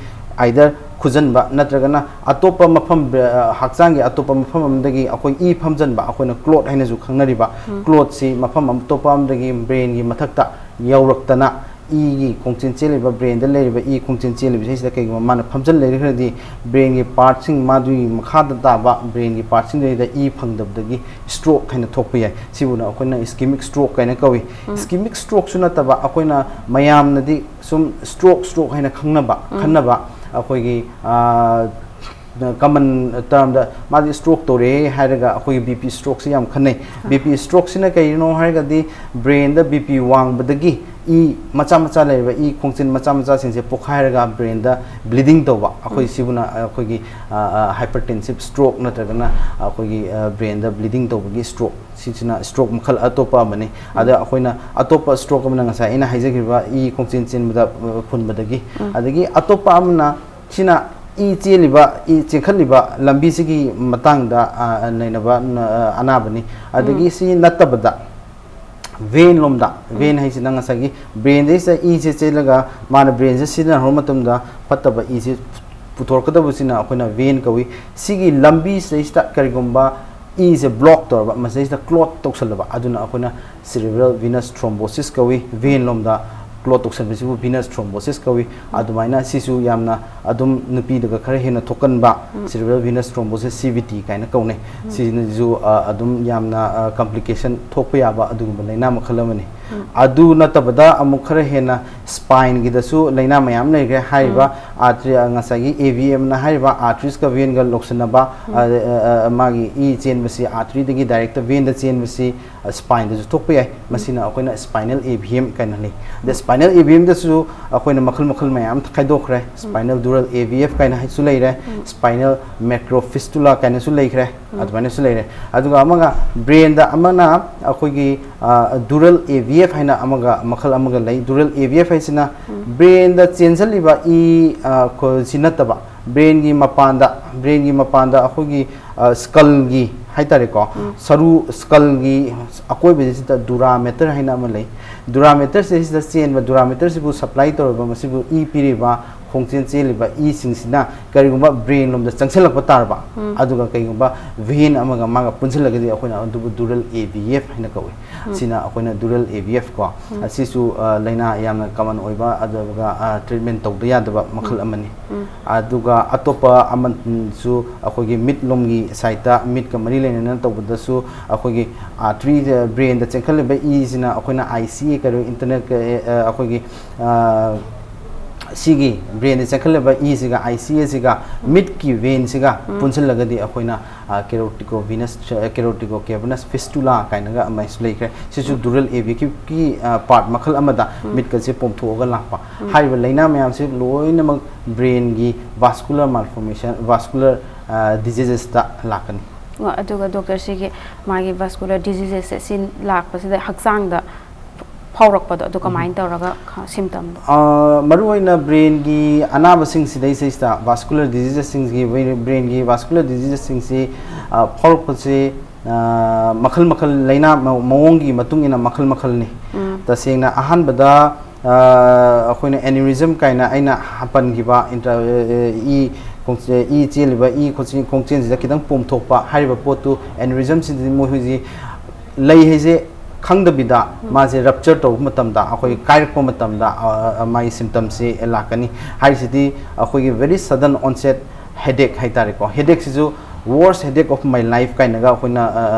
either ꯈꯨꯖꯟꯕ ꯅꯠꯇ꯭ꯔꯒꯅ ꯑꯇꯣꯞꯄ ꯃꯐꯝ, ꯍꯛꯆꯥꯡꯒꯤ ꯑꯇꯣꯞꯄ ꯃꯐꯝ ꯑꯃꯗꯒꯤ ꯑꯩꯈꯣꯏ ꯏ ꯐꯝꯖꯟꯕ, ꯑꯩꯈꯣꯏꯅ clot ꯍꯥꯏꯅꯁꯨ ꯈꯪꯅꯔꯤꯕ, clotꯁꯤ ꯃꯐꯝ ꯑꯇꯣꯞꯄ ꯑꯃꯗꯒꯤ brainꯒꯤ ꯃꯊꯛꯇ ꯌꯧꯔꯛꯇꯅ ꯏꯒꯤ ꯈꯣꯡꯆꯦꯟ ꯆꯦꯜꯂꯤꯕ, brainꯗ ꯂꯩꯔꯤꯕ ꯏ ꯈꯣꯡꯆꯦꯟ ꯆꯦꯜꯂꯤꯕꯁꯤꯗꯩꯁꯤꯗ ꯀꯩꯒꯨꯝꯕ ꯃꯥꯅ ꯐꯝꯖꯤꯜ ꯂꯩꯈ꯭ꯔꯗꯤ brainꯒꯤ partꯁꯤꯡ, ꯃꯥꯗꯨꯒꯤ ꯃꯈꯥꯗ ꯇꯥꯕ brainꯒꯤ partꯁꯤꯡꯗꯨꯗ ꯏ ꯐꯪꯗꯕꯗꯒꯤ stroke ꯍꯥꯏꯅ ꯊꯣꯛꯄ ꯌꯥꯏ꯫ ꯁꯤꯕꯨꯅ ꯑꯩꯈꯣꯏꯅ ischemic stroke ꯍꯥꯏꯅ ꯀꯧꯏ꯫ Ischemic strokeꯁꯨ ꯅꯠꯇꯕ ꯑꯩꯈꯣꯏꯅ ꯃꯌꯥꯝꯅꯗꯤ ꯁꯨꯝ stroke stroke ꯍꯥꯏꯅ ꯈꯪꯅꯕ, ꯈꯟꯅꯕ ꯑꯩꯈꯣꯏꯒꯤ common termꯗ ꯃꯥꯗꯤ stroke ꯇꯧꯔꯦ ꯍꯥꯏꯔꯒ ꯑꯩꯈꯣꯏꯒꯤ BP strokeꯁꯤ ꯌꯥꯝ ꯈꯟꯅꯩ꯫ BP strokeꯁꯤꯅ ꯀꯩꯅꯣ ꯍꯥꯏꯔꯒꯗꯤ brainꯗ BP ꯋꯥꯡꯕꯗꯒꯤ ꯏ ꯃꯆꯥ ꯃꯆꯥ ꯂꯩꯔꯤꯕ ꯏ ꯈꯣꯡꯆꯦꯟ ꯃꯆꯥ ꯃꯆꯥꯁꯤꯡꯁꯦ ꯄꯣꯛꯈꯥꯏꯔꯒ brainꯗ bleeding ꯇꯧꯕ, ꯑꯩꯈꯣꯏ ꯁꯤꯕꯨꯅ ꯑꯩꯈꯣꯏꯒꯤ hypertensive stroke ꯅꯠꯇ꯭ꯔꯒꯅ ꯑꯩꯈꯣꯏꯒꯤ brainꯗ bleeding ꯇꯧꯕꯒꯤ stroke, ꯁꯤꯁꯤꯅ stroke ꯃꯈꯜ ꯑꯇꯣꯞꯄ ꯑꯃꯅꯤ꯫ ꯑꯗ ꯑꯩꯈꯣꯏꯅ ꯑꯇꯣꯞꯄ stroke ꯑꯃꯅ ꯉꯁꯥꯏ ꯑꯩꯅ ꯍꯥꯏꯖꯈꯤꯕ ꯏ ꯈꯣꯡꯆꯦꯟ ꯆꯦꯟꯕꯗ ꯐꯨꯟꯕꯗꯒꯤ, ꯑꯗꯒꯤ ꯑꯇꯣꯞꯄ ꯑꯃꯅ ꯁꯤꯅ ꯏ ꯆꯦꯜꯂꯤꯕ, ꯏ ꯆꯦꯟꯈꯠꯂꯤꯕ ꯂꯝꯕꯤꯁꯤꯒꯤ ꯃꯇꯥꯡꯗ ꯅꯩꯅꯕ ꯑꯅꯥꯕꯅꯤ꯫ ꯑꯗꯒꯤ ꯁꯤ ꯅꯠꯇꯕꯗ vein ꯂꯣꯝꯗ, vein ꯍꯥꯏꯁꯤꯅ ꯉꯁꯥꯏꯒꯤ brainꯗꯩꯁꯤꯗ ꯏꯁꯦ ꯆꯦꯜꯂꯒ ꯃꯥꯅ brainꯁꯦ ꯁꯤꯖꯤꯟꯅꯍꯧꯕ ꯃꯇꯝꯗ ꯐꯠꯇꯕ ꯏꯁꯦ ꯄꯨꯊꯣꯔꯛꯀꯗꯕꯁꯤꯅ ꯑꯩꯈꯣꯏꯅ vein ꯀꯧꯏ꯫ ꯁꯤꯒꯤ ꯂꯝꯕꯤꯁꯤꯗꯩꯁꯤꯗ ꯀꯔꯤꯒꯨꯝꯕ ꯏꯁꯦ block ꯇꯧꯔꯕ, ꯃꯁꯤꯗꯩꯁꯤꯗ clot ꯇꯧꯁꯜꯂꯕ, ꯑꯗꯨꯅ ꯑꯩꯈꯣꯏꯅ cerebral venous thrombosis ꯀꯧꯏ꯫ Vein ꯂꯣꯝꯗ ꯀ꯭ꯂꯣꯠ ꯇꯧꯁꯟꯕꯁꯤꯕꯨ venous thrombosis ꯀꯧꯏ꯫ ꯑꯗꯨꯃꯥꯏꯅ ꯁꯤꯁꯨ ꯌꯥꯝꯅ ꯑꯗꯨꯝ ꯅꯨꯄꯤꯗꯒ ꯈꯔ ꯍꯦꯟꯅ ꯊꯣꯛꯀꯟꯕ cerebral venous thrombosis, C V T ꯀꯥꯏꯅ ꯀꯧꯅꯩ꯫ ꯁꯤꯁꯤꯅꯁꯨ, ꯑ, ꯑꯗꯨꯝ ꯌꯥꯝꯅ, ꯑ, complication ꯊꯣꯛꯄ ꯌꯥꯕ ꯑꯗꯨꯒꯨꯝꯕ ꯂꯥꯏꯅꯥ ꯃꯈꯜ ꯑꯃꯅꯤ꯫ ꯑꯗꯨ ꯅꯠꯇꯕꯗ ꯑꯃꯨꯛ ꯈꯔ ꯍꯦꯟꯅ spine ꯒꯤꯗꯁꯨ ꯂꯥꯏꯅꯥ ꯃꯌꯥꯝ ꯂꯩꯈ꯭ꯔꯦ꯫ ꯍꯥꯏꯔꯤꯕ artery, ꯉꯁꯥꯏꯒꯤ A V M ꯅ ꯍꯥꯏꯔꯤꯕ arteries ꯀ vein ꯒ ꯂꯧꯁꯤꯟꯅꯕ, ꯑ, ꯑ, ꯑ, ꯃꯥꯒꯤ ꯏ ꯆꯦꯟꯕꯁꯤ artery ꯗꯒꯤ direct vein ꯗ ꯆꯦꯟꯕꯁꯤ, ꯑ, spine ꯗꯁꯨ ꯊꯣꯛꯄ ꯌꯥꯏ꯫ ꯃꯁꯤꯅ ꯑꯩꯈꯣꯏꯅ spinal A V M ꯀꯥꯏꯅ ꯂꯩ꯫ ꯑꯗ spinal A V M ꯗꯁꯨ ꯑꯩꯈꯣꯏꯅ ꯃꯈꯜ ꯃꯈꯜ ꯃꯌꯥꯝ ꯈꯥꯏꯗꯣꯛꯈ꯭ꯔꯦ꯫ Spinal dural A V F ꯀꯥꯏꯅ ꯍꯥꯏꯁꯨ ꯂꯩꯔꯦ, spinal macrofistula ꯀꯥꯏꯅꯁꯨ ꯂꯩꯈ꯭ꯔꯦ, ꯑꯗꯨꯃꯥꯏꯅꯁꯨ ꯂꯩꯔꯦ꯫ ꯑꯗꯨꯒ ꯑꯃꯒ brain ꯗ ꯑꯃꯅ ꯑꯩꯈꯣꯏꯒꯤ, ꯑ, dural A V F ꯍꯥꯏꯅ ꯑꯃꯒ, ꯃꯈꯜ ꯑꯃꯒ ꯂꯩ꯫ Dural A V F ꯍꯥꯏꯁꯤꯅ brain ꯗ ꯆꯦꯟꯁꯤꯜꯂꯤꯕ ꯏ, ꯑ, ꯈꯣ-, ꯁꯤ ꯅꯠꯇꯕ, brain ꯒꯤ ꯃꯄꯥꯟꯗ, brain ꯒꯤ ꯃꯄꯥꯟꯗ ꯑꯩꯈꯣꯏꯒꯤ, ꯑ, skull ꯒꯤ ꯍꯥꯏꯇꯥꯔꯦꯀꯣ, ꯁꯔꯨ, skull ꯒꯤ ꯑꯀꯣꯏꯕꯁꯤꯗ dura mater ꯍꯥꯏꯅ ꯑꯃ ꯂꯩ꯫ Dura mater ꯁꯤꯗ ꯆꯦꯟꯕ, dura mater ꯁꯤꯕꯨ supply ꯇꯧꯔꯤꯕ, ꯃꯁꯤꯕꯨ ꯏ ꯄꯤꯔꯤꯕ, ꯈꯣꯡꯆꯦꯟ ꯆꯦꯜꯂꯤꯕ ꯏꯁꯤꯡꯁꯤꯅ ꯀꯔꯤꯒꯨꯝꯕ brain ꯂꯣꯝꯗ ꯆꯪꯁꯤꯜꯂꯛꯄ ꯇꯥꯔꯕ, ꯑꯗꯨꯒ ꯀꯩꯒꯨꯝꯕ vein ꯑꯃꯒ ꯃꯥꯒ ꯄꯨꯟꯁꯤꯜꯂꯒꯗꯤ ꯑꯩꯈꯣꯏꯅ ꯑꯗꯨꯕꯨ dural A V F ꯍꯥꯏꯅ ꯀꯧꯏ꯫ ꯁꯤꯅ ꯑꯩꯈꯣꯏꯅ dural A V F ꯀꯣ, ꯑꯁꯤꯁꯨ, ꯑ, ꯂꯥꯏꯅꯥ ꯌꯥꯝꯅ common ꯑꯣꯏꯕ, ꯑꯗꯨꯒ, ꯑ, treatment ꯇꯧꯗ ꯌꯥꯗꯕ ꯃꯈꯜ ꯑꯃꯅꯤ꯫ ꯑꯗꯨꯒ ꯑꯇꯣꯞꯄ ꯑꯃꯁꯨ ꯑꯩꯈꯣꯏꯒꯤ ꯃꯤꯠ ꯂꯣꯝꯒꯤ side ꯇ, ꯃꯤꯠꯀ ꯃꯔꯤ ꯂꯩꯅꯅ ꯇꯧꯕꯗꯁꯨ ꯑꯩꯈꯣꯏꯒꯤ artery, brain ꯗ ꯆꯦꯟꯈꯠꯂꯤꯕ ꯏꯁꯤꯅ ꯑꯩꯈꯣꯏꯅ I C A ꯀꯩꯅꯣ, internal, ꯑ, ꯑꯩꯈꯣꯏꯒꯤ, ꯑ, ꯁꯤꯒꯤ brain the ꯆꯦꯟꯈꯠꯂꯤꯕ ꯏꯁꯤꯒ I C A ꯁꯤꯒ ꯃꯤꯠꯀꯤ vein ꯁꯤꯒ ꯄꯨꯟꯁꯤꯜꯂꯒꯗꯤ ꯑꯩꯈꯣꯏꯅ, ꯑ, corticovenous, ꯑ, corticocavernous fistula ꯀꯥꯏꯅꯒ ꯑꯃꯁꯨ ꯂꯩꯈ꯭ꯔꯦ꯫ ꯁꯤꯁꯨ dural A V F ꯀꯤ, ꯑ, part ꯃꯈꯜ ꯑꯃꯗ ꯃꯤꯠꯀꯁꯦ ꯄꯣꯝꯊꯣꯛꯑꯒ ꯂꯥꯛꯄ꯫ ꯍꯥꯏꯔꯤꯕ ꯂꯥꯏꯅꯥ ꯃꯌꯥꯝꯁꯦ ꯂꯣꯏꯅꯃꯛ brain ꯒꯤ vascular malformation, vascular, ꯑ, diseases ꯇ ꯂꯥꯛꯀꯅꯤ꯫ ꯑꯣ, ꯑꯗꯨꯒ doctor, ꯁꯤꯒꯤ ꯃꯥꯒꯤ vascular diseases ꯁꯦ ꯁꯤ ꯂꯥꯛꯄꯁꯤꯗ ꯍꯛꯆꯥꯡꯗ ꯐꯥꯎꯔꯛꯄꯗꯣ, ꯑꯗꯨ ꯀꯃꯥꯏꯅ ꯇꯧꯔꯒ ꯈ-, symptom ꯗꯣ? ꯑ, ꯃꯔꯨꯑꯣꯏꯅ brain ꯒꯤ ꯑꯅꯥꯕꯁꯤꯡꯁꯤꯗꯩꯁꯤꯗ, vascular diseases ꯁꯤꯡꯒꯤ, brain ꯒꯤ vascular diseases ꯁꯤꯡꯁꯤ, ꯑ, ꯐꯥꯎꯔꯛꯄꯁꯤ, ꯑ, ꯃꯈꯜ ꯃꯈꯜ, ꯂꯥꯏꯅꯥ ꯃ-, ꯃꯑꯣꯡꯒꯤ ꯃꯇꯨꯡ ꯏꯟꯅ ꯃꯈꯜ ꯃꯈꯜꯅꯤ꯫ ꯇꯁꯦꯡꯅ ꯑꯍꯥꯟꯕꯗ, ꯑ, ꯑꯩꯈꯣꯏꯅ aneurysm ꯀꯥꯏꯅ ꯑꯩꯅ ꯄꯟꯈꯤꯕ intra-, ꯑ, ꯑ, ꯏ ꯈꯣꯡꯆꯦ-, ꯏ ꯆꯦꯜꯂꯤꯕ ꯏ ꯈꯣꯡꯆꯦ-, ꯈꯣꯡꯆꯦꯜꯁꯤꯗ ꯈꯤꯇꯪ ꯄꯣꯝꯊꯣꯛꯄ ꯍꯥꯏꯔꯤꯕ ꯄꯣꯠꯇꯨ, aneurysm ꯁꯤꯗꯤ ꯃꯣꯏ ꯍꯧꯖꯤꯛ ꯂꯩ ꯍꯥꯏꯁꯦ ꯈꯪꯗꯕꯤꯗ ꯃꯥꯁꯦ ꯔꯞꯆꯔ ꯇꯧꯕ ꯃꯇꯝꯗ, ꯑꯩꯈꯣꯏ ꯀꯥꯏꯔꯛꯄ ꯃꯇꯝꯗ, ꯑ, ꯑ, ꯃꯥꯒꯤ ꯁꯤꯝꯇꯝꯁꯤ ꯂꯥꯛꯀꯅꯤ꯫ ꯍꯥꯏꯔꯤꯁꯤꯗꯤ ꯑꯩꯈꯣꯏꯒꯤ very sudden onset headache ꯍꯥꯏꯇꯥꯔꯦꯀꯣ꯫ Headache ꯁꯤꯁꯨ worst headache of my life ꯀꯥꯏꯅꯒ ꯑꯩꯈꯣꯏꯅ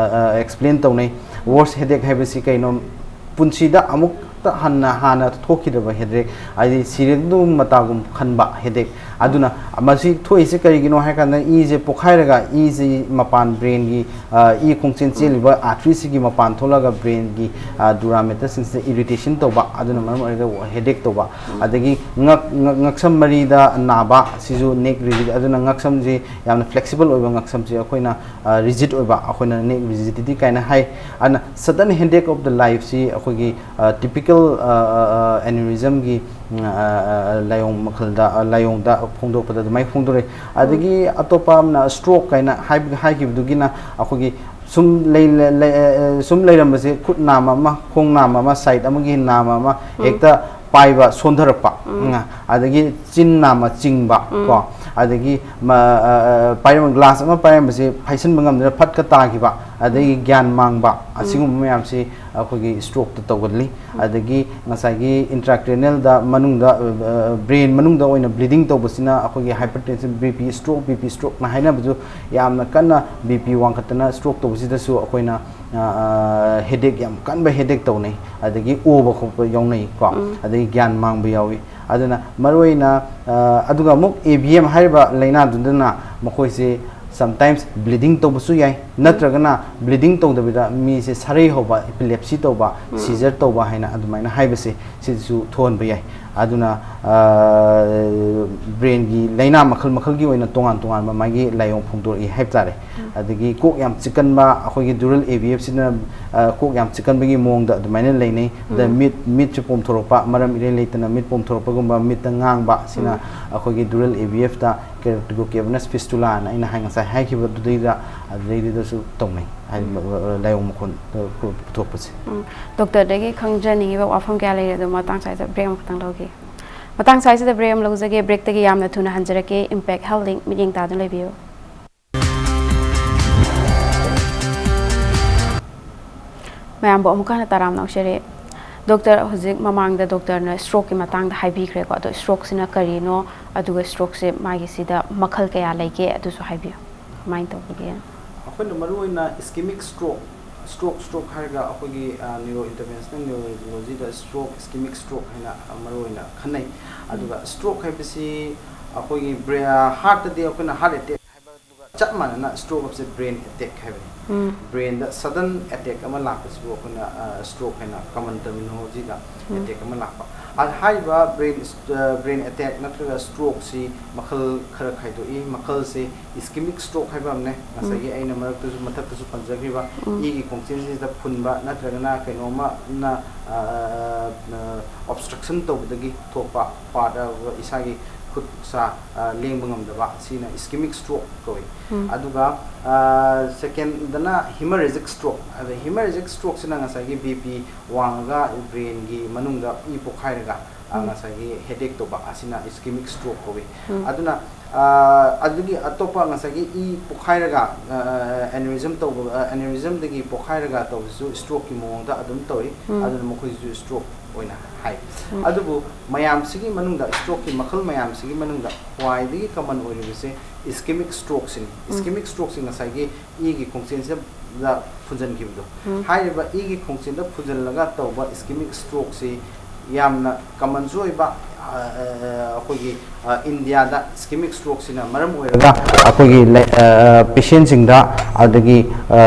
ꯑꯦꯛꯁꯄ꯭ꯂꯦꯟ ꯇꯧꯅꯩ꯫ Worst headache ꯍꯥꯏꯕꯁꯤ ꯀꯩꯅꯣ? ꯄꯨꯟꯁꯤꯗ ꯑꯃꯨꯛꯇ ꯍꯟꯅ ꯍꯥꯟꯅ ꯊꯣꯛꯈꯤꯗꯕ headache, ꯍꯥꯏꯗꯤ ꯁꯤꯔꯦꯗꯨ ꯃꯇꯥꯒꯨꯝ ꯈꯟꯕ headache꯫ ꯑꯗꯨꯅ ꯃꯁꯤ ꯊꯣꯛꯏꯁꯦ ꯀꯔꯤꯒꯤꯅꯣ ꯍꯥꯏ ꯀꯥꯟꯗ, ꯏꯁꯦ ꯄꯣꯛꯈꯥꯏꯔꯒ ꯏꯁꯤ ꯃꯄꯥꯟ brain ꯒꯤ, ꯑ, ꯏ ꯈꯣꯡꯆꯦꯟ ꯆꯦꯜꯂꯤꯕ artery ꯁꯤꯒꯤ ꯃꯄꯥꯟ ꯊꯣꯛꯂꯒ brain ꯒꯤ, ꯑ, durameter ꯁꯤꯡꯁꯤꯗ irritation ꯇꯧꯕ, ꯑꯗꯨꯅ ꯃꯔꯝ ꯑꯣꯏꯔꯒ headache ꯇꯧꯕ꯫ ꯑꯗꯒꯤ ꯉꯛ-, ꯉꯛ-, ꯉꯛꯁꯝ ꯃꯔꯤꯗ ꯅꯥꯕ, ꯁꯤꯁꯨ neck rigid, ꯑꯗꯨꯅ ꯉꯛꯁꯝꯁꯤ ꯌꯥꯝꯅ flexible ꯑꯣꯏꯕ ꯉꯛꯁꯝꯁꯤ ꯑꯩꯈꯣꯏꯅ, ꯑ, rigid ꯑꯣꯏꯕ, ꯑꯩꯈꯣꯏꯅ neck rigidity ꯀꯥꯏꯅ ꯍꯥꯏ꯫ ꯑꯗꯨꯅ sudden headache of the life ꯁꯤ ꯑꯩꯈꯣꯏꯒꯤ, ꯑ, typical, ꯑ, ꯑ, ꯑ, aneurysm ꯒꯤ, ꯎꯝ, ꯑ, ꯑ, ꯑ, ꯂꯥꯏꯑꯣꯡ ꯃꯈꯜꯗ, ꯑ, ꯂꯥꯏꯑꯣꯡꯗ ꯐꯣꯡꯗꯣꯛꯄꯗ ꯑꯗꯨꯃꯥꯏꯅ ꯐꯣꯡꯗꯣꯔꯛꯏ꯫ ꯑꯗꯒꯤ ꯑꯇꯣꯞꯄ ꯑꯃꯅ stroke ꯀꯥꯏꯅ ꯍꯥꯏꯕ-, ꯍꯥꯏꯈꯤꯕꯗꯨꯒꯤꯅ ꯑꯩꯈꯣꯏꯒꯤ ꯁꯨꯝ ꯂꯩ-, ꯂꯩ-, ꯂꯩ-, ꯑ, ꯁꯨꯝ ꯂꯩꯔꯝꯕꯁꯦ, ꯈꯨꯠ ꯅꯥꯝꯃ ꯑꯃ, ꯈꯣꯡ ꯅꯥꯝꯃ ꯑꯃ, side ꯑꯃꯒꯤ ꯅꯥꯝꯃ ꯑꯃ ꯍꯦꯛꯇ ꯄꯥꯏꯕ ꯁꯣꯟꯊꯔꯛꯄ, ꯎꯝ, ꯑꯗꯒꯤ ꯆꯤꯟ ꯅꯥꯝꯃ ꯆꯤꯡꯕ, ꯀꯣ, ꯑꯗꯒꯤ ꯃ-, ꯑ, ꯑ, ꯄꯥꯏꯔꯝ-, glass ꯑꯃ ꯄꯥꯏꯔꯝꯕꯁꯦ ꯐꯩꯁꯟꯕ ꯉꯝꯗꯅ ꯐꯠꯀ ꯇꯥꯈꯤꯕ, ꯑꯗꯒꯤ ꯒ꯭ꯌꯥꯟ ꯃꯥꯡꯕ, ꯑꯁꯤꯒꯨꯝꯕ ꯃꯌꯥꯝꯁꯤ ꯑꯩꯈꯣꯏꯒꯤ stroke ꯇ ꯇꯧꯒꯜꯂꯤ꯫ ꯑꯗꯒꯤ ꯉꯁꯥꯏꯒꯤ intracranial ꯗ ꯃꯅꯨꯡꯗ, ꯑ, brain ꯃꯅꯨꯡꯗ ꯑꯣꯏꯅ bleeding ꯇꯧꯕꯁꯤꯅ ꯑꯩꯈꯣꯏꯒꯤ hypertension, BP stroke, BP stroke ꯅ ꯍꯥꯏꯅꯕꯁꯨ, ꯌꯥꯝꯅ ꯀꯟꯅ BP ꯋꯥꯡꯈꯠꯇꯅ stroke ꯇꯧꯕꯁꯤꯗꯁꯨ ꯑꯩꯈꯣꯏꯅ, ꯑ, ꯑ, headache, ꯌꯥꯝ ꯀꯟꯕ headache ꯇꯧꯅꯩ, ꯑꯗꯒꯤ ꯑꯣꯕ ꯈꯣꯠꯄ ꯌꯥꯎꯅꯩ ꯀꯣ, ꯑꯗꯒꯤ ꯒ꯭ꯌꯥꯟ ꯃꯥꯡꯕ ꯌꯥꯎꯏ꯫ ꯑꯗꯨꯅ ꯃꯔꯨꯑꯣꯏꯅ, ꯑ, ꯑꯗꯨꯒ ꯑꯃꯨꯛ A V M ꯍꯥꯏꯔꯤꯕ ꯂꯥꯏꯅꯥꯗꯨꯗꯅ ꯃꯈꯣꯏꯁꯦ sometimes bleeding ꯇꯧꯕꯁꯨ ꯌꯥꯏ, ꯅꯠꯇ꯭ꯔꯒꯅ bleeding ꯇꯧꯗꯕꯤꯗ ꯃꯤꯁꯦ ꯁꯔꯩ ꯍꯧꯕ, epilepsy ꯇꯧꯕ, seizure ꯇꯧꯕ ꯍꯥꯏꯅ ꯑꯗꯨꯃꯥꯏꯅ ꯍꯥꯏꯕꯁꯦ, ꯁꯤꯁꯨ ꯊꯣꯛꯍꯟꯕ ꯌꯥꯏ꯫ ꯑꯗꯨꯅ, ꯑ, brain ꯒꯤ ꯂꯥꯏꯅꯥ ꯃꯈꯜ ꯃꯈꯜꯒꯤ ꯑꯣꯏꯅ ꯇꯣꯉꯥꯟ ꯇꯣꯉꯥꯟꯕ ꯃꯥꯒꯤ ꯂꯥꯏꯑꯣꯡ ꯐꯣꯡꯗꯣꯔꯛꯏ ꯍꯥꯏꯕ ꯇꯥꯔꯦ꯫ ꯑꯗꯒꯤ ꯀꯣꯛ ꯌꯥꯝ ꯆꯤꯛꯀꯟꯕ, ꯑꯩꯈꯣꯏꯒꯤ dural A V F ꯁꯤꯅ, ꯑ, ꯀꯣꯛ ꯌꯥꯝ ꯆꯤꯛꯀꯟꯕꯒꯤ ꯃꯑꯣꯡꯗ ꯑꯗꯨꯃꯥꯏꯅ ꯂꯩꯅꯩ꯫ ꯑꯗ ꯃꯤꯠ, ꯃꯤꯠꯁꯨ ꯄꯣꯝꯊꯣꯔꯛꯄ, ꯃꯔꯝ ꯏꯔꯩ ꯂꯩꯇꯅ ꯃꯤꯠ ꯄꯣꯝꯊꯣꯔꯛꯄꯒꯨꯝꯕ, ꯃꯤꯠꯇ ꯉꯥꯡꯕ, ꯁꯤꯅ ꯑꯩꯈꯣꯏꯒꯤ dural A V F ꯇ keratoconus fistula ꯅ ꯑꯩꯅ ꯍꯥꯏ-, ꯉꯁꯥꯏ ꯍꯥꯏꯈꯤꯕꯗꯨꯗꯩꯗ, ꯑꯗꯨꯗꯩꯗꯨꯗꯁꯨ ꯇꯧꯅꯩ, ꯍꯥꯏꯗꯤ, ꯂꯥꯏꯑꯣꯡ ꯃꯈꯣꯟ, ꯑ, ꯄꯨꯊꯣꯛꯄꯁꯦ꯫ ꯎꯝ, doctor ꯗꯒꯤ ꯈꯪꯖꯅꯤꯡꯉꯤꯕ ꯋꯥꯐꯝ ꯀꯌꯥ ꯂꯩꯔꯦ, ꯑꯗꯣ ꯃꯇꯥꯡ ꯆꯥꯏꯗ break ꯑꯃꯈꯛꯇꯪ ꯂꯧꯒꯦ꯫ ꯃꯇꯥꯡ ꯆꯥꯏꯁꯤꯗ break ꯑꯃ ꯂꯧꯖꯒꯦ꯫ Break ꯇꯒꯤ ꯌꯥꯝꯅ ꯊꯨꯅ ꯍꯟꯖꯔꯛꯀꯦ꯫ Impact Health Link ꯃꯤꯠꯌꯦꯡ ꯇꯥꯗꯨꯅ ꯂꯩꯕꯤꯌꯨ꯫ ꯃꯌꯥꯝꯕꯨ ꯑꯃꯨꯛꯀ ꯍꯟꯅ ꯇꯔꯥꯝꯅ ꯑꯣꯛꯆꯔꯤ꯫ ꯗꯣꯛꯇꯔ, ꯍꯧꯖꯤꯛ ꯃꯃꯥꯡꯗ ꯗꯣꯛꯇꯔꯅ ꯁ꯭ꯇ꯭ꯔꯣꯛꯀꯤ ꯃꯇꯥꯡꯗ ꯍꯥꯏꯕꯤꯈ꯭ꯔꯦꯀꯣ, ꯑꯗꯣ ꯁ꯭ꯇ꯭ꯔꯣꯛꯁꯤꯅ ꯀꯔꯤꯅꯣ, ꯑꯗꯨꯒ ꯁ꯭ꯇ꯭ꯔꯣꯛꯁꯦ ꯃꯥꯒꯤꯁꯤꯗ ꯃꯈꯜ ꯀꯌꯥ ꯂꯩꯒꯦ, ꯑꯗꯨꯁꯨ ꯍꯥꯏꯕꯤꯌꯨ꯫ ꯀꯃꯥꯏꯅ ꯇꯧꯕꯒꯦ? ꯑꯩꯈꯣꯏꯅ ꯃꯔꯨꯑꯣꯏꯅ ꯏꯁꯀꯦꯃꯤꯛ ꯁ꯭ꯇ꯭ꯔꯣꯛ, ꯁ꯭ꯇ꯭ꯔꯣꯛ, ꯁ꯭ꯇ꯭ꯔꯣꯛ ꯍꯥꯏꯔꯒ ꯑꯩꯈꯣꯏꯒꯤ, ꯑ, ꯅ꯭ꯌꯨꯔꯣ ꯏꯟꯇꯔꯚꯦꯟꯁꯅꯦꯜ ꯅ꯭ꯌꯨꯔꯣꯂꯣꯖꯤꯗ ꯁ꯭ꯇ꯭ꯔꯣꯛ, ꯏꯁꯀꯦꯃꯤꯛ ꯁ꯭ꯇ꯭ꯔꯣꯛ ꯍꯥꯏꯅ, ꯑ, ꯃꯔꯨꯑꯣꯏꯅ ꯈꯟꯅꯩ꯫ ꯑꯗꯨꯒ ꯁ꯭ꯇ꯭ꯔꯣꯛ ꯍꯥꯏꯕꯁꯤ ꯑꯩꯈꯣꯏꯒꯤ ꯕ꯭ꯔꯦ-, ꯑ, ꯍꯥꯔꯠꯇꯗꯤ ꯑꯩꯈꯣꯏꯅ ꯍꯥꯔꯠ ꯑꯦꯇꯦꯛ ꯍꯥꯏꯕꯗꯨꯒ ꯆꯞ ꯃꯥꯟꯅꯅ ꯁ꯭ꯇ꯭ꯔꯣꯛ ꯍꯥꯏꯕꯁꯦ ꯕ꯭ꯔꯦꯟ ꯑꯦꯇꯦꯛ ꯍꯥꯏꯕꯅꯤ꯫ ꯎꯝ꯫ ꯕ꯭ꯔꯦꯟꯗ ꯁꯗꯟ ꯑꯦꯇꯦꯛ ꯑꯃ ꯂꯥꯛꯄꯁꯤꯕꯨ ꯑꯩꯈꯣꯏꯅ, ꯑ, ꯁ꯭ꯇ꯭ꯔꯣꯛ ꯍꯥꯏꯅ ꯀꯃꯟ ꯇꯔꯃꯤꯅꯣꯂꯣꯖꯤꯗ ꯎꯝ꯫ ꯑꯦꯇꯦꯛ ꯑꯃ ꯂꯥꯛꯄ꯫ ꯑ, ꯍꯥꯏꯔꯤꯕ ꯕ꯭ꯔꯦꯟ ꯏꯁ-, ꯑ, ꯕ꯭ꯔꯦꯟ ꯑꯦꯇꯦꯛ ꯅꯠꯇ꯭ꯔꯒ ꯁ꯭ꯇ꯭ꯔꯣꯛꯁꯤ ꯃꯈꯜ ꯈꯔ ꯈꯥꯏꯗꯣꯛꯏ꯫ ꯃꯈꯜꯁꯦ ꯏꯁꯀꯦꯃꯤꯛ ꯁ꯭ꯇ꯭ꯔꯣꯛ ꯍꯥꯏꯕ ꯑꯃꯅꯦ, ꯎꯝ꯫ ꯉꯁꯥꯏꯒꯤ ꯑꯩꯅ ꯃꯔꯛꯇꯁꯨ, ꯃꯊꯛꯇꯁꯨ ꯄꯟꯖꯈ꯭ꯔꯤꯕ ꯎꯝ꯫ ꯏꯒꯤ ꯈꯣꯡꯆꯦꯜꯁꯤꯗ ꯐꯨꯟꯕ ꯅꯠꯇ꯭ꯔꯒꯅ ꯀꯩꯅꯣꯝꯃꯅ, ꯑ, ꯑ, ꯑꯣꯕꯁꯇ꯭ꯔꯛꯁꯟ ꯇꯧꯕꯗꯒꯤ ꯊꯣꯛꯄ ꯄꯥꯔꯠ, ꯑ, ꯏꯁꯥꯒꯤ ꯈꯨꯠ ꯁꯥ, ꯑ, ꯂꯦꯡꯕ ꯉꯝꯗꯕ, ꯁꯤꯅ ꯏꯁꯀꯦꯃꯤꯛ ꯁ꯭ꯇ꯭ꯔꯣꯛ ꯀꯧꯏ꯫ ꯎꯝ꯫ ꯑꯗꯨꯒ, ꯑ, ꯁꯦꯀꯦꯟꯗꯅ ꯍꯤꯃꯣꯔꯦꯖꯤꯛ ꯁ꯭ꯇ꯭ꯔꯣꯛ꯫ ꯑꯗ ꯍꯤꯃꯣꯔꯦꯖꯤꯛ ꯁ꯭ꯇ꯭ꯔꯣꯛꯁꯤꯅ ꯉꯁꯥꯏꯒꯤ ꯕꯤ ꯄꯤ ꯋꯥꯡꯉꯒ ꯕ꯭ꯔꯦꯟꯒꯤ ꯃꯅꯨꯡꯗ ꯏ ꯄꯣꯛꯈꯥꯏꯔꯒ, ꯑ, ꯎꯝ꯫ ꯉꯁꯥꯏꯒꯤ ꯍꯦꯗꯦꯛ ꯇꯧꯕ, ꯑꯁꯤꯅ ꯏꯁꯀꯦꯃꯤꯛ ꯁ꯭ꯇ꯭ꯔꯣꯛ ꯀꯧꯏ꯫ ꯎꯝ꯫ ꯑꯗꯨꯅ, ꯑ, ꯑꯗꯨꯒꯤ ꯑꯇꯣꯞꯄ ꯉꯁꯥꯏꯒꯤ ꯏ ꯄꯣꯛꯈꯥꯏꯔꯒ, ꯑ, ꯑꯦꯅꯨꯔꯤꯖꯝ ꯇꯧꯕ, ꯑ, ꯑꯦꯅꯨꯔꯤꯖꯝꯗꯒꯤ ꯄꯣꯛꯈꯥꯏꯔꯒ ꯇꯧꯕꯁꯨ ꯁ꯭ꯇ꯭ꯔꯣꯛꯀꯤ ꯃꯑꯣꯡꯗ ꯑꯗꯨꯝ ꯇꯧꯏ꯫ ꯎꯝ꯫ ꯑꯗꯨꯅ ꯃꯈꯣꯏꯁꯤꯁꯨ ꯁ꯭ꯇ꯭ꯔꯣꯛ ꯑꯣꯏꯅ ꯍꯥꯏ꯫ ꯎꯝ꯫ ꯑꯗꯨꯕꯨ ꯃꯌꯥꯝꯁꯤꯒꯤ ꯃꯅꯨꯡꯗ, ꯁ꯭ꯇ꯭ꯔꯣꯛꯀꯤ ꯃꯈꯜ ꯃꯌꯥꯝꯁꯤꯒꯤ ꯃꯅꯨꯡꯗ ꯈ꯭ꯋꯥꯏꯗꯒꯤ ꯀꯃꯟ ꯑꯣꯏꯔꯤꯕꯁꯤ ꯏꯁꯀꯦꯃꯤꯛ ꯁ꯭ꯇ꯭ꯔꯣꯛꯁꯤꯅꯤ꯫ ꯎꯝ꯫ ꯏꯁꯀꯦꯃꯤꯛ ꯁ꯭ꯇ꯭ꯔꯣꯛꯁꯤ ꯉꯁꯥꯏꯒꯤ ꯏꯒꯤ ꯈꯣꯡꯆꯦꯜꯁꯤꯗ ꯐꯨꯟꯖꯟꯈꯤꯕꯗꯣ꯫ ꯎꯝ꯫ ꯍꯥꯏꯔꯤꯕ ꯏꯒꯤ ꯈꯣꯡꯆꯦꯜꯗ ꯐꯨꯟꯖꯜꯂꯒ ꯇꯧꯕ ꯏꯁꯀꯦꯃꯤꯛ ꯁ꯭ꯇ꯭ꯔꯣꯛꯁꯤ ꯌꯥꯝꯅ ꯀꯃꯟꯁꯨ ꯑꯣꯏꯕ, ꯑ, ꯑ, ꯑꯩꯈꯣꯏꯒꯤ, ꯑ, ꯏꯟꯗꯤꯌꯥꯗ ꯏꯁꯀꯦꯃꯤꯛ ꯁ꯭ꯇ꯭ꯔꯣꯛꯁꯤꯅ ꯃꯔꯝ ꯑꯣꯏꯔꯒ ꯑꯩꯈꯣꯏꯒꯤ ꯂꯩ-, ꯑ, ꯄꯦꯁꯦꯟꯁꯤꯡꯗ, ꯑꯗꯒꯤ, ꯑ,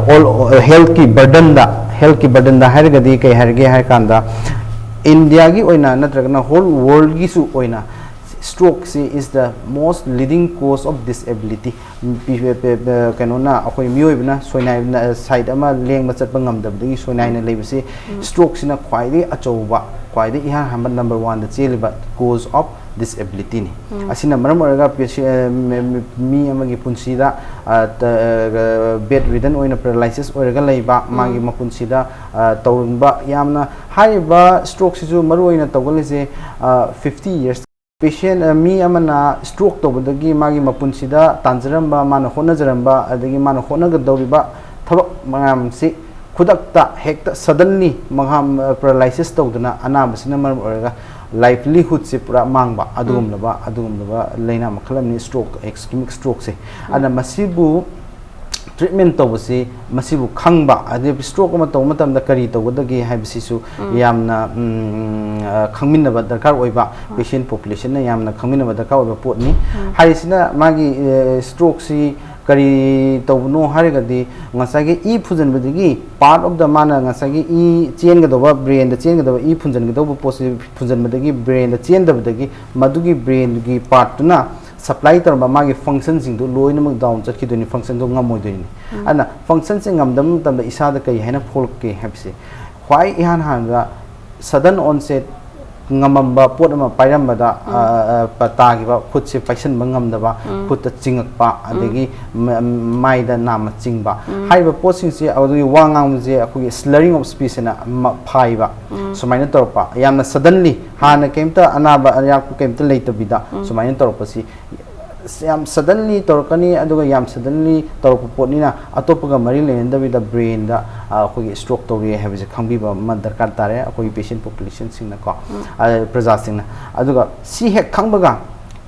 ꯑꯣꯜ, ꯍꯦꯜꯠꯀꯤ ꯕꯔꯗꯟꯗ, ꯍꯦꯜꯠꯀꯤ ꯕꯔꯗꯟꯗ ꯍꯥꯏꯔꯒꯗꯤ ꯀꯩ ꯍꯥꯏꯔꯒꯦ ꯍꯥꯏꯔ ꯀꯥꯟꯗ, ꯏꯟꯗꯤꯌꯥꯒꯤ ꯑꯣꯏꯅ ꯅꯠꯇ꯭ꯔꯒꯅ ꯍꯣꯜ ꯋꯥꯔꯜꯒꯤꯁꯨ ꯑꯣꯏꯅ stroke ꯁꯤ is the most leading cause of disability꯫ ꯄꯤ-, ꯄꯦ-, ꯄꯦ-, ꯀꯩꯅꯣꯅ, ꯑꯩꯈꯣꯏ ꯃꯤꯑꯣꯏꯕꯅ ꯁꯣꯏꯅꯥꯏꯕꯅ, ꯁꯥꯏꯠ ꯑꯃ ꯂꯦꯡꯕ ꯆꯠꯄ ꯉꯝꯗꯕꯗꯒꯤ ꯁꯣꯏꯅꯥꯏꯅ ꯂꯩꯕꯁꯤ, ꯎꯝ꯫ Stroke ꯁꯤꯅ ꯈ꯭ꯋꯥꯏꯗꯒꯤ ꯑꯆꯧꯕ, ꯈ꯭ꯋꯥꯏꯗꯒꯤ ꯏꯍꯥꯟ ꯍꯥꯟꯕ number one ꯗ ꯆꯦꯜꯂꯤꯕ cause of disability ꯅꯤ꯫ ꯎꯝ꯫ ꯑꯁꯤꯅ ꯃꯔꯝ ꯑꯣꯏꯔꯒ ꯄꯦꯁꯦ-, ꯑ, ꯃꯤ, ꯃꯤ ꯑꯃꯒꯤ ꯄꯨꯟꯁꯤꯗ, ꯑ, ꯇ-, ꯑ, bedridden ꯑꯣꯏꯅ paralysis ꯑꯣꯏꯔꯒ ꯂꯩꯕ, ꯎꯝ꯫ ꯃꯥꯒꯤ ꯃꯄꯨꯟꯁꯤꯗ, ꯑ, ꯇꯧꯔꯝꯕ ꯌꯥꯝꯅ, ꯍꯥꯏꯔꯤꯕ stroke ꯁꯤꯁꯨ ꯃꯔꯨꯑꯣꯏꯅ ꯇꯧꯒꯜꯂꯤꯁꯦ, ꯑ, fifty years꯫ Patient, ꯑ, ꯃꯤ ꯑꯃꯅ stroke ꯇꯧꯕꯗꯒꯤ ꯃꯥꯒꯤ ꯃꯄꯨꯟꯁꯤꯗ ꯇꯥꯟꯖꯔꯝꯕ, ꯃꯥꯅ ꯍꯣꯠꯅꯖꯔꯝꯕ, ꯑꯗꯒꯤ ꯃꯥꯅ ꯍꯣꯠꯅꯒꯗꯧꯔꯤꯕ ꯊꯕꯛ ꯃꯌꯥꯝꯁꯤ ꯈꯨꯗꯛꯇ ꯍꯦꯛꯇ suddenly ꯃꯍꯥ paralysis ꯇꯧꯗꯨꯅ ꯑꯅꯥꯕꯁꯤꯅ ꯃꯔꯝ ꯑꯣꯏꯔꯒ livelihoodꯁꯦ ꯄꯨꯔꯥ ꯃꯥꯡꯕ ꯑꯗꯨꯒꯨꯝꯂꯕ ꯑꯗꯨꯒꯨꯝꯂꯕ ꯂꯥꯏꯅꯥ ꯃꯈꯜ ꯑꯃꯅꯤ stroke, ischemic strokeꯁꯦ꯫ ꯑꯗꯨꯅ ꯃꯁꯤꯕꯨ treatment ꯇꯧꯕꯁꯤ, ꯃꯁꯤꯕꯨ ꯈꯪꯕ, ꯑꯗꯩ stroke ꯑꯃ ꯇꯧꯕ ꯃꯇꯝꯗ ꯀꯔꯤ ꯇꯧꯒꯗꯒꯦ ꯍꯥꯏꯕꯁꯤꯁꯨ ꯌꯥꯝꯅ ꯎꯝ, ꯑ, ꯈꯪꯃꯤꯟꯅꯕ ꯗꯔꯀꯥꯔ ꯑꯣꯏꯕ, patient populationꯅ ꯌꯥꯝꯅ ꯈꯪꯃꯤꯟꯅꯕ ꯗꯔꯀꯥꯔ ꯑꯣꯏꯕ ꯄꯣꯠꯅꯤ꯫ ꯍꯥꯏꯔꯤꯁꯤꯅ ꯃꯥꯒꯤ ꯑ, strokeꯁꯤ ꯀꯔꯤ ꯇꯧꯕꯅꯣ ꯍꯥꯏꯔꯒꯗꯤ ꯉꯁꯥꯏꯒꯤ ꯏ ꯐꯨꯖꯟꯕꯗꯒꯤ part of the ꯃꯥꯅ ꯉꯁꯥꯏꯒꯤ ꯏ ꯆꯦꯟꯒꯗꯧꯕ, brainꯗ ꯆꯦꯟꯒꯗꯧꯕ ꯏ ꯐꯨꯟꯖꯟꯒꯗꯧꯕ ꯄꯣꯠꯁꯤ ꯐꯨꯟꯖꯟꯕꯗꯒꯤ brainꯗ ꯆꯦꯟꯗꯕꯗꯒꯤ ꯃꯗꯨꯒꯤ brainꯒꯤ partꯇꯨꯅ supply ꯇꯧꯔꯝꯕ ꯃꯥꯒꯤ functionꯁꯤꯡꯗꯨ ꯂꯣꯏꯅꯃꯛ down ꯆꯠꯈꯤꯗꯣꯏꯅꯤ, functionꯗꯨ ꯉꯝꯃꯣꯏꯗꯣꯏꯅꯤ꯫ ꯑꯗꯨꯅ functionꯁꯦ ꯉꯝꯗꯕ ꯃꯇꯝꯗ ꯏꯁꯥꯗ ꯀꯔꯤ ꯍꯥꯏꯅ ꯐꯣꯂꯛꯀꯦ ꯍꯥꯏꯕꯁꯦ, ꯈ꯭ꯋꯥꯏ ꯏꯍꯥꯟ ꯍꯥꯟꯕꯗ sudden onset ꯉꯝꯃꯝꯕ ꯄꯣꯠ ꯑꯃ ꯄꯥꯏꯔꯝꯕꯗ, ꯑ, ꯑ, ꯄ-, ꯇꯥꯈꯤꯕ, ꯈꯨꯠꯁꯦ ꯄꯥꯏꯁꯟꯕ ꯉꯝꯗꯕ, ꯈꯨꯠꯇ ꯆꯤꯡꯉꯛꯄ, ꯑꯗꯒꯤ ꯃ-, ꯃꯥꯏꯗ ꯅꯥꯝꯃ ꯆꯤꯡꯕ ꯍꯥꯏꯔꯤꯕ ꯄꯣꯠꯁꯤꯡꯁꯦ, ꯑꯗꯨꯒꯤ ꯋꯥ ꯉꯥꯡꯕꯁꯦ ꯑꯩꯈꯣꯏꯒꯤ slurring of speech ꯍꯥꯏꯅ ꯑꯃ ꯐꯥꯏꯕ, ꯁꯨꯃꯥꯏꯅ ꯇꯧꯔꯛꯄ, ꯌꯥꯝꯅ suddenly, ꯍꯥꯟꯅ ꯀꯩꯝꯇ ꯑꯅꯥꯕ ꯑꯌꯥꯛꯄ ꯀꯩꯝꯇ ꯂꯩꯇꯕꯤꯗ ꯁꯨꯃꯥꯏꯅ ꯇꯧꯔꯛꯄꯁꯤ ꯌꯥꯝ suddenly ꯇꯧꯔꯛꯀꯅꯤ, ꯑꯗꯨꯒ ꯌꯥꯝ suddenly ꯇꯧꯔꯛꯄ ꯄꯣꯠꯅꯤꯅ ꯑꯇꯣꯞꯄꯒ ꯃꯔꯤ ꯂꯩꯅꯗꯕꯤꯗ brainꯗ, ꯑ, ꯑꯩꯈꯣꯏꯒꯤ stroke ꯇꯧꯔꯦ ꯍꯥꯏꯕꯁꯦ ꯈꯪꯕꯤꯕ ꯑꯃ ꯗꯔꯀꯥꯔ ꯇꯥꯔꯦ ꯑꯩꯈꯣꯏꯒꯤ patient populationꯁꯤꯡꯅꯀꯣ, ꯑ, ꯄ꯭ꯔꯖꯥꯁꯤꯡꯅ꯫ ꯑꯗꯨꯒ ꯁꯤ ꯍꯦꯛ ꯈꯪꯕꯒ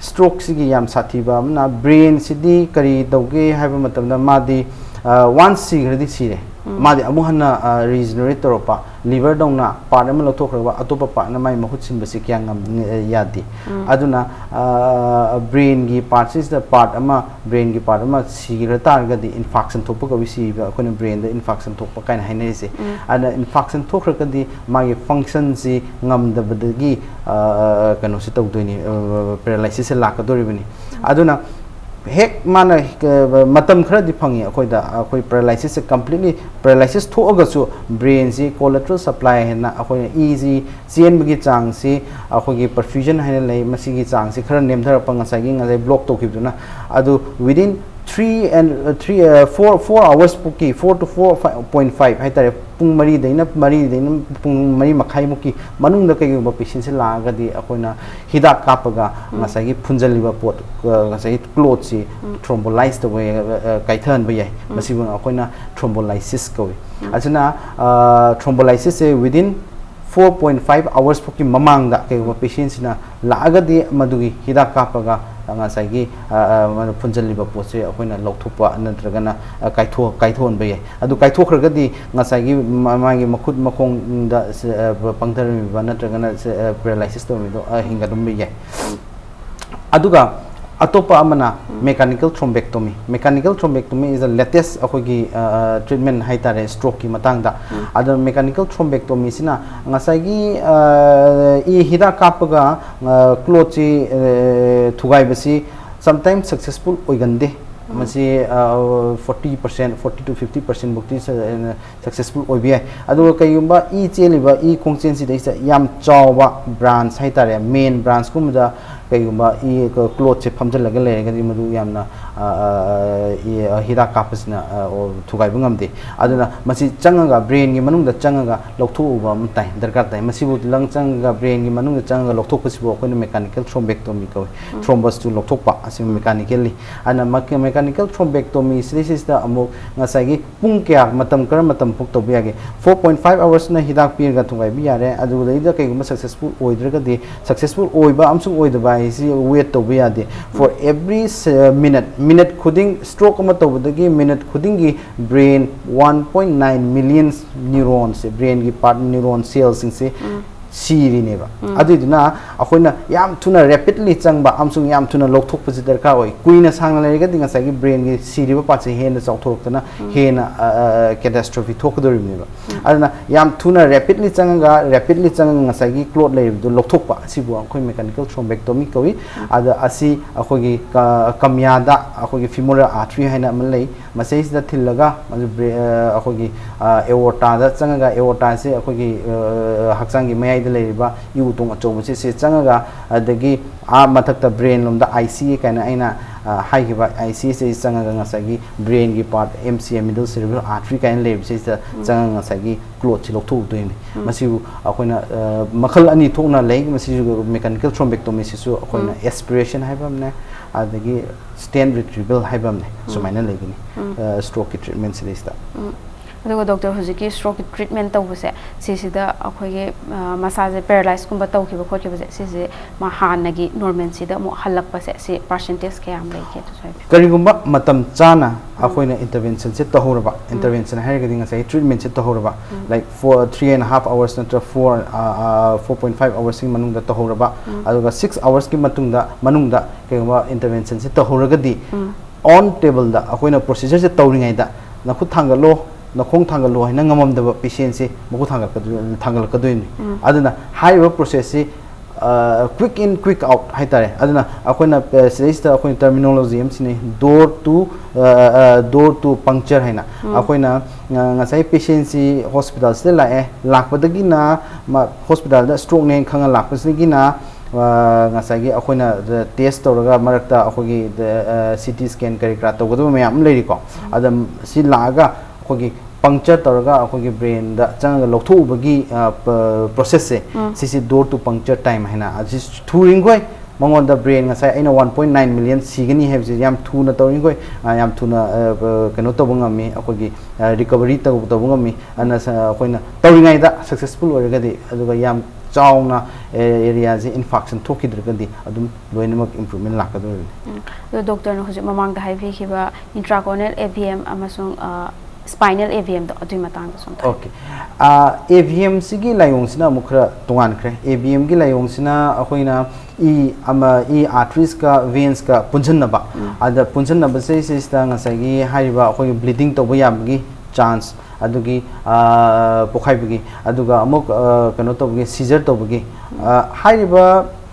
strokeꯁꯤꯒꯤ ꯌꯥꯝ ꯁꯥꯊꯤꯕ ꯑꯃꯅ brainꯁꯤꯗꯤ ꯀꯔꯤ ꯇꯧꯒꯦ ꯍꯥꯏꯕ ꯃꯇꯝꯗ ꯃꯥꯗꯤ, ꯑ, once ꯁꯤꯈ꯭ꯔꯗꯤ ꯁꯤꯔꯦ꯫ ꯃꯥꯗꯤ ꯑꯃꯨꯛ ꯍꯟꯅ, ꯑ, regenerate ꯇꯧꯔꯛꯄ, liverꯗꯧꯅ part ꯑꯃ ꯂꯧꯊꯣꯛꯈ꯭ꯔꯒ ꯑꯇꯣꯞꯄ partꯅ ꯃꯥꯏ ꯃꯍꯨꯠ ꯁꯤꯟꯕꯁꯤ ꯀꯌꯥ ꯉꯝ-, ꯌꯥꯗꯦ꯫ ꯑꯗꯨꯅ, ꯑ, brainꯒꯤ partꯁꯤꯗ part ꯑꯃ, brainꯒꯤ part ꯑꯃ ꯁꯤꯈ꯭ꯔ ꯇꯥꯔꯒꯗꯤ infarction ꯊꯣꯛꯄ ꯀꯧꯏ, ꯁꯤꯕ ꯑꯩꯈꯣꯏꯅ brainꯗ infarction ꯊꯣꯛꯄ ꯀꯥꯏꯅ ꯍꯥꯏꯅꯔꯤꯁꯦ꯫ ꯑꯗꯨꯅ infarction ꯊꯣꯛꯈ꯭ꯔꯒꯗꯤ ꯃꯥꯒꯤ functionꯁꯤ ꯉꯝꯗꯕꯗꯒꯤ, ꯑ, ꯀꯩꯅꯣꯁꯤ ꯇꯧꯗꯣꯏꯅꯤ, ꯑ, paralysisꯁꯦ ꯂꯥꯛꯀꯗꯧꯔꯤꯕꯅꯤ꯫ ꯑꯗꯨꯅ ꯍꯦꯛ ꯃꯥꯅ, ꯑ, ꯃꯇꯝ ꯈꯔꯗꯤ ꯐꯪꯉꯤ ꯑꯩꯈꯣꯏꯗ, ꯑꯩꯈꯣꯏ paralysisꯁꯦ completely paralysis ꯊꯣꯛꯑꯒꯁꯨ brainꯁꯤ collateral supply ꯍꯥꯏꯅ ꯑꯩꯈꯣꯏꯅ ꯏꯁꯤ ꯆꯦꯟꯕꯒꯤ ꯆꯥꯡꯁꯤ ꯑꯩꯈꯣꯏꯒꯤ perfusion ꯍꯥꯏꯅ ꯂꯩ, ꯃꯁꯤꯒꯤ ꯆꯥꯡꯁꯤ ꯈꯔ ꯅꯦꯝꯊꯔꯛꯄ, ꯉꯁꯥꯏꯒꯤ, ꯉꯁꯥꯏ block ꯇꯧꯈꯤꯕꯗꯨꯅ, ꯑꯗꯨ within three and three four four hours ꯐꯥꯎꯀꯤ, four to four point five ꯍꯥꯏꯇꯥꯔꯦ, ꯄꯨꯡ ꯃꯔꯤꯗꯩꯅ ꯃꯔꯤꯗꯩꯅ ꯄꯨꯡ ꯃꯔꯤ ꯃꯈꯥꯏꯃꯨꯛꯀꯤ ꯃꯅꯨꯡꯗ ꯀꯩꯒꯨꯝꯕ patientꯁꯦ ꯂꯥꯛꯑꯒꯗꯤ ꯑꯩꯈꯣꯏꯅ ꯍꯤꯗꯥꯛ ꯀꯥꯞꯄꯒ ꯉꯁꯥꯏꯒꯤ ꯐꯨꯟꯖꯜꯂꯤꯕ ꯄꯣꯠ, ꯉꯁꯥꯏꯒꯤ clotꯁꯤ thrombolyze ꯇꯧꯕ, ꯀꯥꯏꯊꯍꯟꯕ ꯌꯥꯏ꯫ ꯃꯁꯤꯕꯨ ꯑꯩꯈꯣꯏꯅ thrombolysis ꯀꯧꯏ꯫ ꯑꯁꯤꯅ thrombolysisꯁꯦ within four point five hours ꯐꯥꯎꯀꯤ ꯃꯃꯥꯡꯗ ꯀꯩꯒꯨꯝꯕ patientꯁꯤꯅ ꯂꯥꯛꯑꯒꯗꯤ ꯃꯗꯨꯒꯤ ꯍꯤꯗꯥꯛ ꯀꯥꯞꯄꯒ ꯉꯁꯥꯏꯒꯤ ꯐꯨꯟꯖꯜꯂꯤꯕ ꯄꯣꯠꯁꯦ ꯑꯩꯈꯣꯏꯅ ꯂꯧꯊꯣꯛꯄ ꯅꯠꯇ꯭ꯔꯒꯅ ꯀꯥꯏꯊꯣꯛ ꯀꯥꯏꯊꯣꯛꯍꯟꯕ ꯌꯥꯏ꯫ ꯑꯗꯨ ꯀꯥꯏꯊꯣꯛꯈ꯭ꯔꯒꯗꯤ ꯉꯁꯥꯏꯒꯤ ꯃꯥꯒꯤ ꯃꯈꯨꯠ ꯃꯈꯣꯡꯗ ꯄꯪꯊꯔꯝꯃꯤꯕ ꯅꯠꯇ꯭ꯔꯒꯅ paralysis ꯇꯧꯔꯝꯃꯤꯗꯣ ꯍꯦꯟꯒꯠꯍꯟꯕ ꯌꯥꯏ꯫ ꯑꯗꯨꯒ ꯑꯇꯣꯞꯄ ꯑꯃꯅ mechanical thrombectomy꯫ Mechanical thrombectomy is the latest ꯑꯩꯈꯣꯏꯒꯤ treatment ꯍꯥꯏꯇꯥꯔꯦ strokeꯀꯤ ꯃꯇꯥꯡꯗ꯫ ꯑꯗꯣ mechanical thrombectomyꯁꯤꯅ ꯉꯁꯥꯏꯒꯤ ꯏ ꯍꯤꯗꯥꯛ ꯀꯥꯞꯄꯒ clotꯁꯤ ꯊꯨꯒꯥꯏꯕꯁꯤ sometimes successful ꯑꯣꯏꯒꯟꯗꯦ꯫ ꯃꯁꯤ forty percent, forty to fifty percent ꯐꯥꯎꯇꯤ successful ꯑꯣꯏꯕ ꯌꯥꯏ꯫ ꯑꯗꯨꯒ ꯀꯩꯒꯨꯝꯕ ꯏ ꯆꯦꯜꯂꯤꯕ ꯏ ꯈꯣꯡꯆꯦꯜꯁꯤꯗꯩꯁꯤꯗ ꯌꯥꯝ ꯆꯥꯎꯕ branch ꯍꯥꯏꯇꯥꯔꯦ, main branchꯀꯨꯝꯕꯗ ꯀꯩꯒꯨꯝꯕ ꯏ clotꯁꯦ ꯐꯝꯖꯤꯜꯂꯒ ꯂꯩꯔꯒꯗꯤ ꯃꯗꯨ ꯌꯥꯝꯅ ꯍꯤꯗꯥꯛ ꯀꯥꯞꯄꯁꯤꯅ ꯊꯨꯒꯥꯏꯕ ꯉꯝꯗꯦ꯫ ꯑꯗꯨꯅ ꯃꯁꯤ ꯆꯪꯉꯒ brainꯒꯤ ꯃꯅꯨꯡꯗ ꯆꯪꯉꯒ ꯂꯧꯊꯣꯛꯎꯕ ꯑꯃ ꯇꯥꯏ, ꯗꯔꯀꯥꯔ ꯇꯥꯏ꯫ ꯃꯁꯤꯕꯨ ꯂꯪ ꯆꯪꯉꯒ brainꯒꯤ ꯃꯅꯨꯡꯗ ꯆꯪꯉꯒ ꯂꯧꯊꯣꯛꯄꯁꯤꯕꯨ ꯑꯩꯈꯣꯏꯅ mechanical thrombectomy ꯀꯧꯏ꯫ Thrombusꯇꯨ ꯂꯧꯊꯣꯛꯄ ꯑꯁꯤ mechanically꯫ ꯑꯗꯨꯅ mechanical thrombectomy ꯁꯤꯗꯩꯁꯤꯗ ꯑꯃꯨꯛ ꯉꯁꯥꯏꯒꯤ ꯄꯨꯡ ꯀꯌꯥ, ꯃꯇꯝ ꯀꯔꯝꯕ ꯃꯇꯝ ꯐꯥꯎ ꯇꯧꯕ ꯌꯥꯒꯦ? Four point five hoursꯅ ꯍꯤꯗꯥꯛ ꯄꯤꯔꯒ ꯊꯨꯒꯥꯏꯕ ꯌꯥꯔꯦ꯫ ꯑꯗꯨꯗꯩꯗ ꯀꯩꯒꯨꯝꯕ successful ꯑꯣꯏꯗ꯭ꯔꯒꯗꯤ, successful ꯑꯣꯏꯕ ꯑꯃꯁꯨꯡ ꯑꯣꯏꯗꯕ ꯍꯥꯏꯁꯤ wait ꯇꯧꯕ ꯌꯥꯗꯦ꯫ For every minute, minute ꯈꯨꯗꯤꯡ, stroke ꯑꯃ ꯇꯧꯕꯗꯒꯤ minute ꯈꯨꯗꯤꯡꯒꯤ brain one point nine million neuronsꯁꯦ, brainꯒꯤ part neuron cellꯁꯤꯡꯁꯦ ꯁꯤꯔꯤꯅꯦꯕ꯫ ꯑꯗꯨꯏꯗꯨꯅ ꯑꯩꯈꯣꯏꯅ ꯌꯥꯝ ꯊꯨꯅ rapidly ꯆꯪꯕ ꯑꯃꯁꯨꯡ ꯌꯥꯝ ꯊꯨꯅ ꯂꯧꯊꯣꯛꯄꯁꯤ ꯗꯔꯀꯥꯔ ꯑꯣꯏ꯫ ꯀꯨꯏꯅ ꯁꯥꯡꯅ ꯂꯩꯔꯒꯗꯤ ꯉꯁꯥꯏꯒꯤ brainꯒꯤ ꯁꯤꯔꯤꯕ partꯁꯦ ꯍꯦꯟꯅ ꯆꯥꯎꯊꯣꯔꯛꯇꯅ ꯍꯦꯟꯅ catastrophe ꯊꯣꯛꯀꯗꯧꯔꯤꯕꯅꯦꯕ꯫ ꯑꯗꯨꯅ ꯌꯥꯝ ꯊꯨꯅ rapidly ꯆꯪꯉꯒ, rapidly ꯆꯪꯉꯒ ꯉꯁꯥꯏꯒꯤ clot ꯂꯩꯔꯤꯕꯗꯨ ꯂꯧꯊꯣꯛꯄ, ꯑꯁꯤꯕꯨ ꯑꯩꯈꯣꯏ mechanical thrombectomy ꯀꯧꯏ꯫ ꯑꯗ ꯑꯁꯤ ꯑꯩꯈꯣꯏꯒꯤ ꯀ-, ꯀꯃꯤꯌꯥꯗ ꯑꯩꯈꯣꯏꯒꯤ femoral artery ꯍꯥꯏꯅ ꯑꯃ ꯂꯩ꯫ ꯃꯁꯤꯗꯩꯁꯤꯗ ꯊꯤꯜꯂꯒ ꯃꯗꯨ ꯕ꯭ꯔꯦ-, ꯑ, ꯑꯩꯈꯣꯏꯒꯤ, ꯑ, aortaꯗ ꯆꯪꯉꯒ, aortaꯁꯦ ꯑꯩꯈꯣꯏꯒꯤ, ꯑ, ꯍꯛꯆꯥꯡꯒꯤ ꯃꯌꯥꯏꯗ ꯂꯩꯔꯤꯕ ꯏ ꯎꯇꯣꯡ ꯑꯆꯧꯕꯁꯦ ꯁꯤ ꯆꯪꯉꯒ, ꯑꯗꯒꯤ ꯑꯥ ꯃꯊꯛꯇ brain ꯂꯣꯝꯗ I C A ꯀꯥꯏꯅ ꯑꯩꯅ, ꯑ, ꯍꯥꯏꯈꯤꯕ ꯑꯥꯏ ꯁꯤ ꯁꯤꯗ ꯆꯪꯉꯒ ꯉꯁꯥꯏꯒꯤ brainꯒꯤ part, M C M, middle cerebral artery ꯀꯥꯏꯅ ꯂꯩꯔꯤꯕꯁꯤꯗ ꯆꯪꯉꯒ ꯉꯁꯥꯏꯒꯤ clotꯁꯤ ꯂꯧꯊꯣꯛꯎꯗꯣꯏꯅꯤ꯫ ꯃꯁꯤꯕꯨ ꯑꯩꯈꯣꯏꯅ, ꯑ, ꯃꯈꯜ ꯑꯅꯤ ꯊꯣꯛꯅ ꯂꯩ꯫ ꯃꯁꯤꯁꯨ mechanical thrombectomyꯁꯤꯁꯨ ꯑꯩꯈꯣꯏꯅ aspiration ꯍꯥꯏꯕ ꯑꯃꯅꯦ, ꯑꯗꯒꯤ stent retrieval ꯍꯥꯏꯕ ꯑꯃꯅꯦ, ꯁꯨꯃꯥꯏꯅ ꯂꯩꯒꯅꯤ꯫ ꯑ, strokeꯀꯤ treatment series ꯇ꯫ ꯑꯗꯨꯒ doctor, ꯍꯧꯖꯤꯛꯀꯤ strokeꯀꯤ treatment ꯇꯧꯕꯁꯦ, ꯁꯤꯁꯤꯗ ꯑꯩꯈꯣꯏꯒꯤ, ꯑ, ꯃꯁꯥꯁꯦ paralyseꯀꯨꯝꯕ ꯇꯧꯈꯤꯕ ꯈꯣꯠꯈꯤꯕꯁꯦ, ꯁꯤꯁꯦ ꯃꯥ ꯍꯥꯟꯅꯒꯤ normalꯁꯤꯗ ꯑꯃꯨꯛ ꯍꯜꯂꯛꯄꯁꯦ, ꯁꯤ percentageꯀꯌꯥꯝ ꯂꯩꯒꯦ? ꯑꯗꯨꯁꯨ ꯍꯥꯏꯕꯤꯌꯨ꯫ ꯀꯔꯤꯒꯨꯝꯕ ꯃꯇꯝ ꯆꯥꯅ ꯑꯩꯈꯣꯏꯅ interventionꯁꯦ ꯇꯧꯍꯧꯔꯕ, intervention ꯍꯥꯏꯔꯒꯗꯤ ꯉꯁꯥꯏ treatmentꯁꯦ ꯇꯧꯍꯧꯔꯕ, like, four, three and a half hours ꯅꯠꯇ꯭ꯔꯒ four, ꯑ, ꯑ, four point five hoursꯀꯤ ꯃꯅꯨꯡꯗ ꯇꯧꯍꯧꯔꯕ, ꯑꯗꯨꯒ six hoursꯀꯤ ꯃꯇꯨꯡꯗ, ꯃꯅꯨꯡꯗ ꯀꯩꯒꯨꯝꯕ interventionꯁꯦ ꯇꯧꯍꯧꯔꯒꯗꯤ, on tableꯗ ꯑꯩꯈꯣꯏꯅ procedureꯁꯦ ꯇꯧꯔꯤꯉꯩꯗ ꯅꯈꯨꯠ ꯊꯥꯡꯒꯠꯂꯣ, ꯅꯈꯣꯡ ꯊꯥꯡꯒꯠꯂꯣ ꯍꯥꯏꯅ ꯉꯝꯃꯝꯗꯕ patientꯁꯦ ꯃꯈꯨꯠ ꯊꯥꯡꯒꯠꯀꯗꯣꯏ-, ꯊꯥꯡꯒꯠꯂꯛꯀꯗꯣꯏꯅꯤ꯫ ꯑꯗꯨꯅ ꯍꯥꯏꯔꯤꯕ processꯁꯤ, ꯑ, quick in, quick out ꯍꯥꯏꯇꯥꯔꯦ꯫ ꯑꯗꯨꯅ ꯑꯩꯈꯣꯏꯅ, ꯑ, ꯁꯤꯗꯩꯁꯤꯗ ꯑꯩꯈꯣꯏꯅ terminology ꯑꯃ ꯁꯤꯖꯤꯟꯅꯩ, door to, ꯑ, ꯑ, door to puncture ꯍꯥꯏꯅ꯫ ꯑꯩꯈꯣꯏꯅ, ꯑ, ꯉꯁꯥꯏ patientꯁꯤ hospitalꯁꯤꯗ ꯂꯥꯛꯑꯦ, ꯂꯥꯛꯄꯗꯒꯤꯅ ꯃꯥ hospitalꯗ strokeꯅꯦꯅ ꯈꯪꯉ ꯂꯥꯛꯄꯁꯤꯗꯒꯤꯅ, ꯑ, ꯉꯁꯥꯏꯒꯤ ꯑꯩꯈꯣꯏꯅ test ꯇꯧꯔꯒ ꯃꯔꯛꯇ ꯑꯩꯈꯣꯏꯒꯤ, ꯑ, CT scan ꯀꯔꯤ ꯀꯔꯥ ꯇꯧꯒꯗꯕ ꯃꯌꯥꯝ ꯑꯃ ꯂꯩꯔꯤꯀꯣ꯫ ꯑꯗ ꯁꯤ ꯂꯥꯛꯑꯒ ꯑꯩꯈꯣꯏꯒꯤ puncture ꯇꯧꯔꯒ ꯑꯩꯈꯣꯏꯒꯤ brainꯗ ꯆꯪꯉꯒ ꯂꯧꯊꯣꯛꯎꯕꯒꯤ, ꯑ, ꯄ-, processꯁꯦ, ꯁꯤꯁꯦ door to puncture time ꯍꯥꯏꯅ, ꯑꯁꯤ ꯊꯨꯔꯤꯈꯣꯏ ꯃꯉꯣꯟꯗ brain ꯉꯁꯥꯏ ꯑꯩꯅ one point nine million ꯁꯤꯒꯅꯤ ꯍꯥꯏꯕꯁꯦ ꯌꯥꯝ ꯊꯨꯅ ꯇꯧꯔꯤꯈꯣꯏ, ꯑ, ꯌꯥꯝ ꯊꯨꯅ, ꯑ, ꯀꯩꯅꯣ ꯇꯧꯕ ꯉꯝꯃꯤ, ꯑꯩꯈꯣꯏꯒꯤ, ꯑ, recovery ꯇꯧ-, ꯇꯧꯕ ꯉꯝꯃꯤ꯫ ꯑꯗꯨꯅ ꯁ-, ꯑꯩꯈꯣꯏꯅ ꯇꯧꯔꯤꯉꯩꯗ successful ꯑꯣꯏꯔꯒꯗꯤ, ꯑꯗꯨꯒ ꯌꯥꯝ ꯆꯥꯎꯅ, ꯑꯦ, areaꯁꯦ infarction ꯊꯣꯛꯈꯤꯗ꯭ꯔꯒꯗꯤ ꯑꯗꯨꯝ ꯂꯣꯏꯅꯃꯛ improvement ꯂꯥꯛꯀꯗꯧꯔꯤꯕꯅꯤ꯫ ꯑꯗꯣ doctorꯅ ꯍꯧꯖꯤꯛ ꯃꯃꯥꯡꯗ ꯍꯥꯏꯕꯤꯈꯤꯕ intracorneal AVM ꯑꯃꯁꯨꯡ, ꯑ, spinal AVMꯗꯣ, ꯑꯗꯨꯒꯤ ꯃꯇꯥꯡꯗꯁꯨ ꯑꯝꯇ ꯍꯥꯏꯕꯤꯌꯨ꯫ Okay꯫ ꯑ, AVMꯁꯤꯒꯤ ꯂꯥꯏꯑꯣꯡꯁꯤꯅ ꯑꯃꯨꯛ ꯈꯔ ꯇꯣꯉꯥꯟꯈ꯭ꯔꯦ꯫ AVMꯒꯤ ꯂꯥꯏꯑꯣꯡꯁꯤꯅ ꯑꯩꯈꯣꯏꯅ ꯏ ꯑꯃ, ꯏ arteriesꯀ veinsꯀ ꯄꯨꯟꯁꯤꯟꯅꯕ꯫ ꯑꯗ ꯄꯨꯟꯁꯤꯟꯅꯕꯁꯦ ꯁꯤꯁꯤꯗ ꯉꯁꯥꯏꯒꯤ ꯍꯥꯏꯔꯤꯕ ꯑꯩꯈꯣꯏꯒꯤ bleeding ꯇꯧꯕ ꯌꯥꯕꯒꯤ chance, ꯑꯗꯨꯒꯤ, ꯑ, ꯄꯣꯛꯈꯥꯏꯕꯒꯤ, ꯑꯗꯨꯒ ꯑꯃꯨꯛ, ꯑ, ꯀꯩꯅꯣ ꯇꯧꯕꯒꯤ, seizure ꯇꯧꯕꯒꯤ꯫ ꯑ, ꯍꯥꯏꯔꯤꯕ,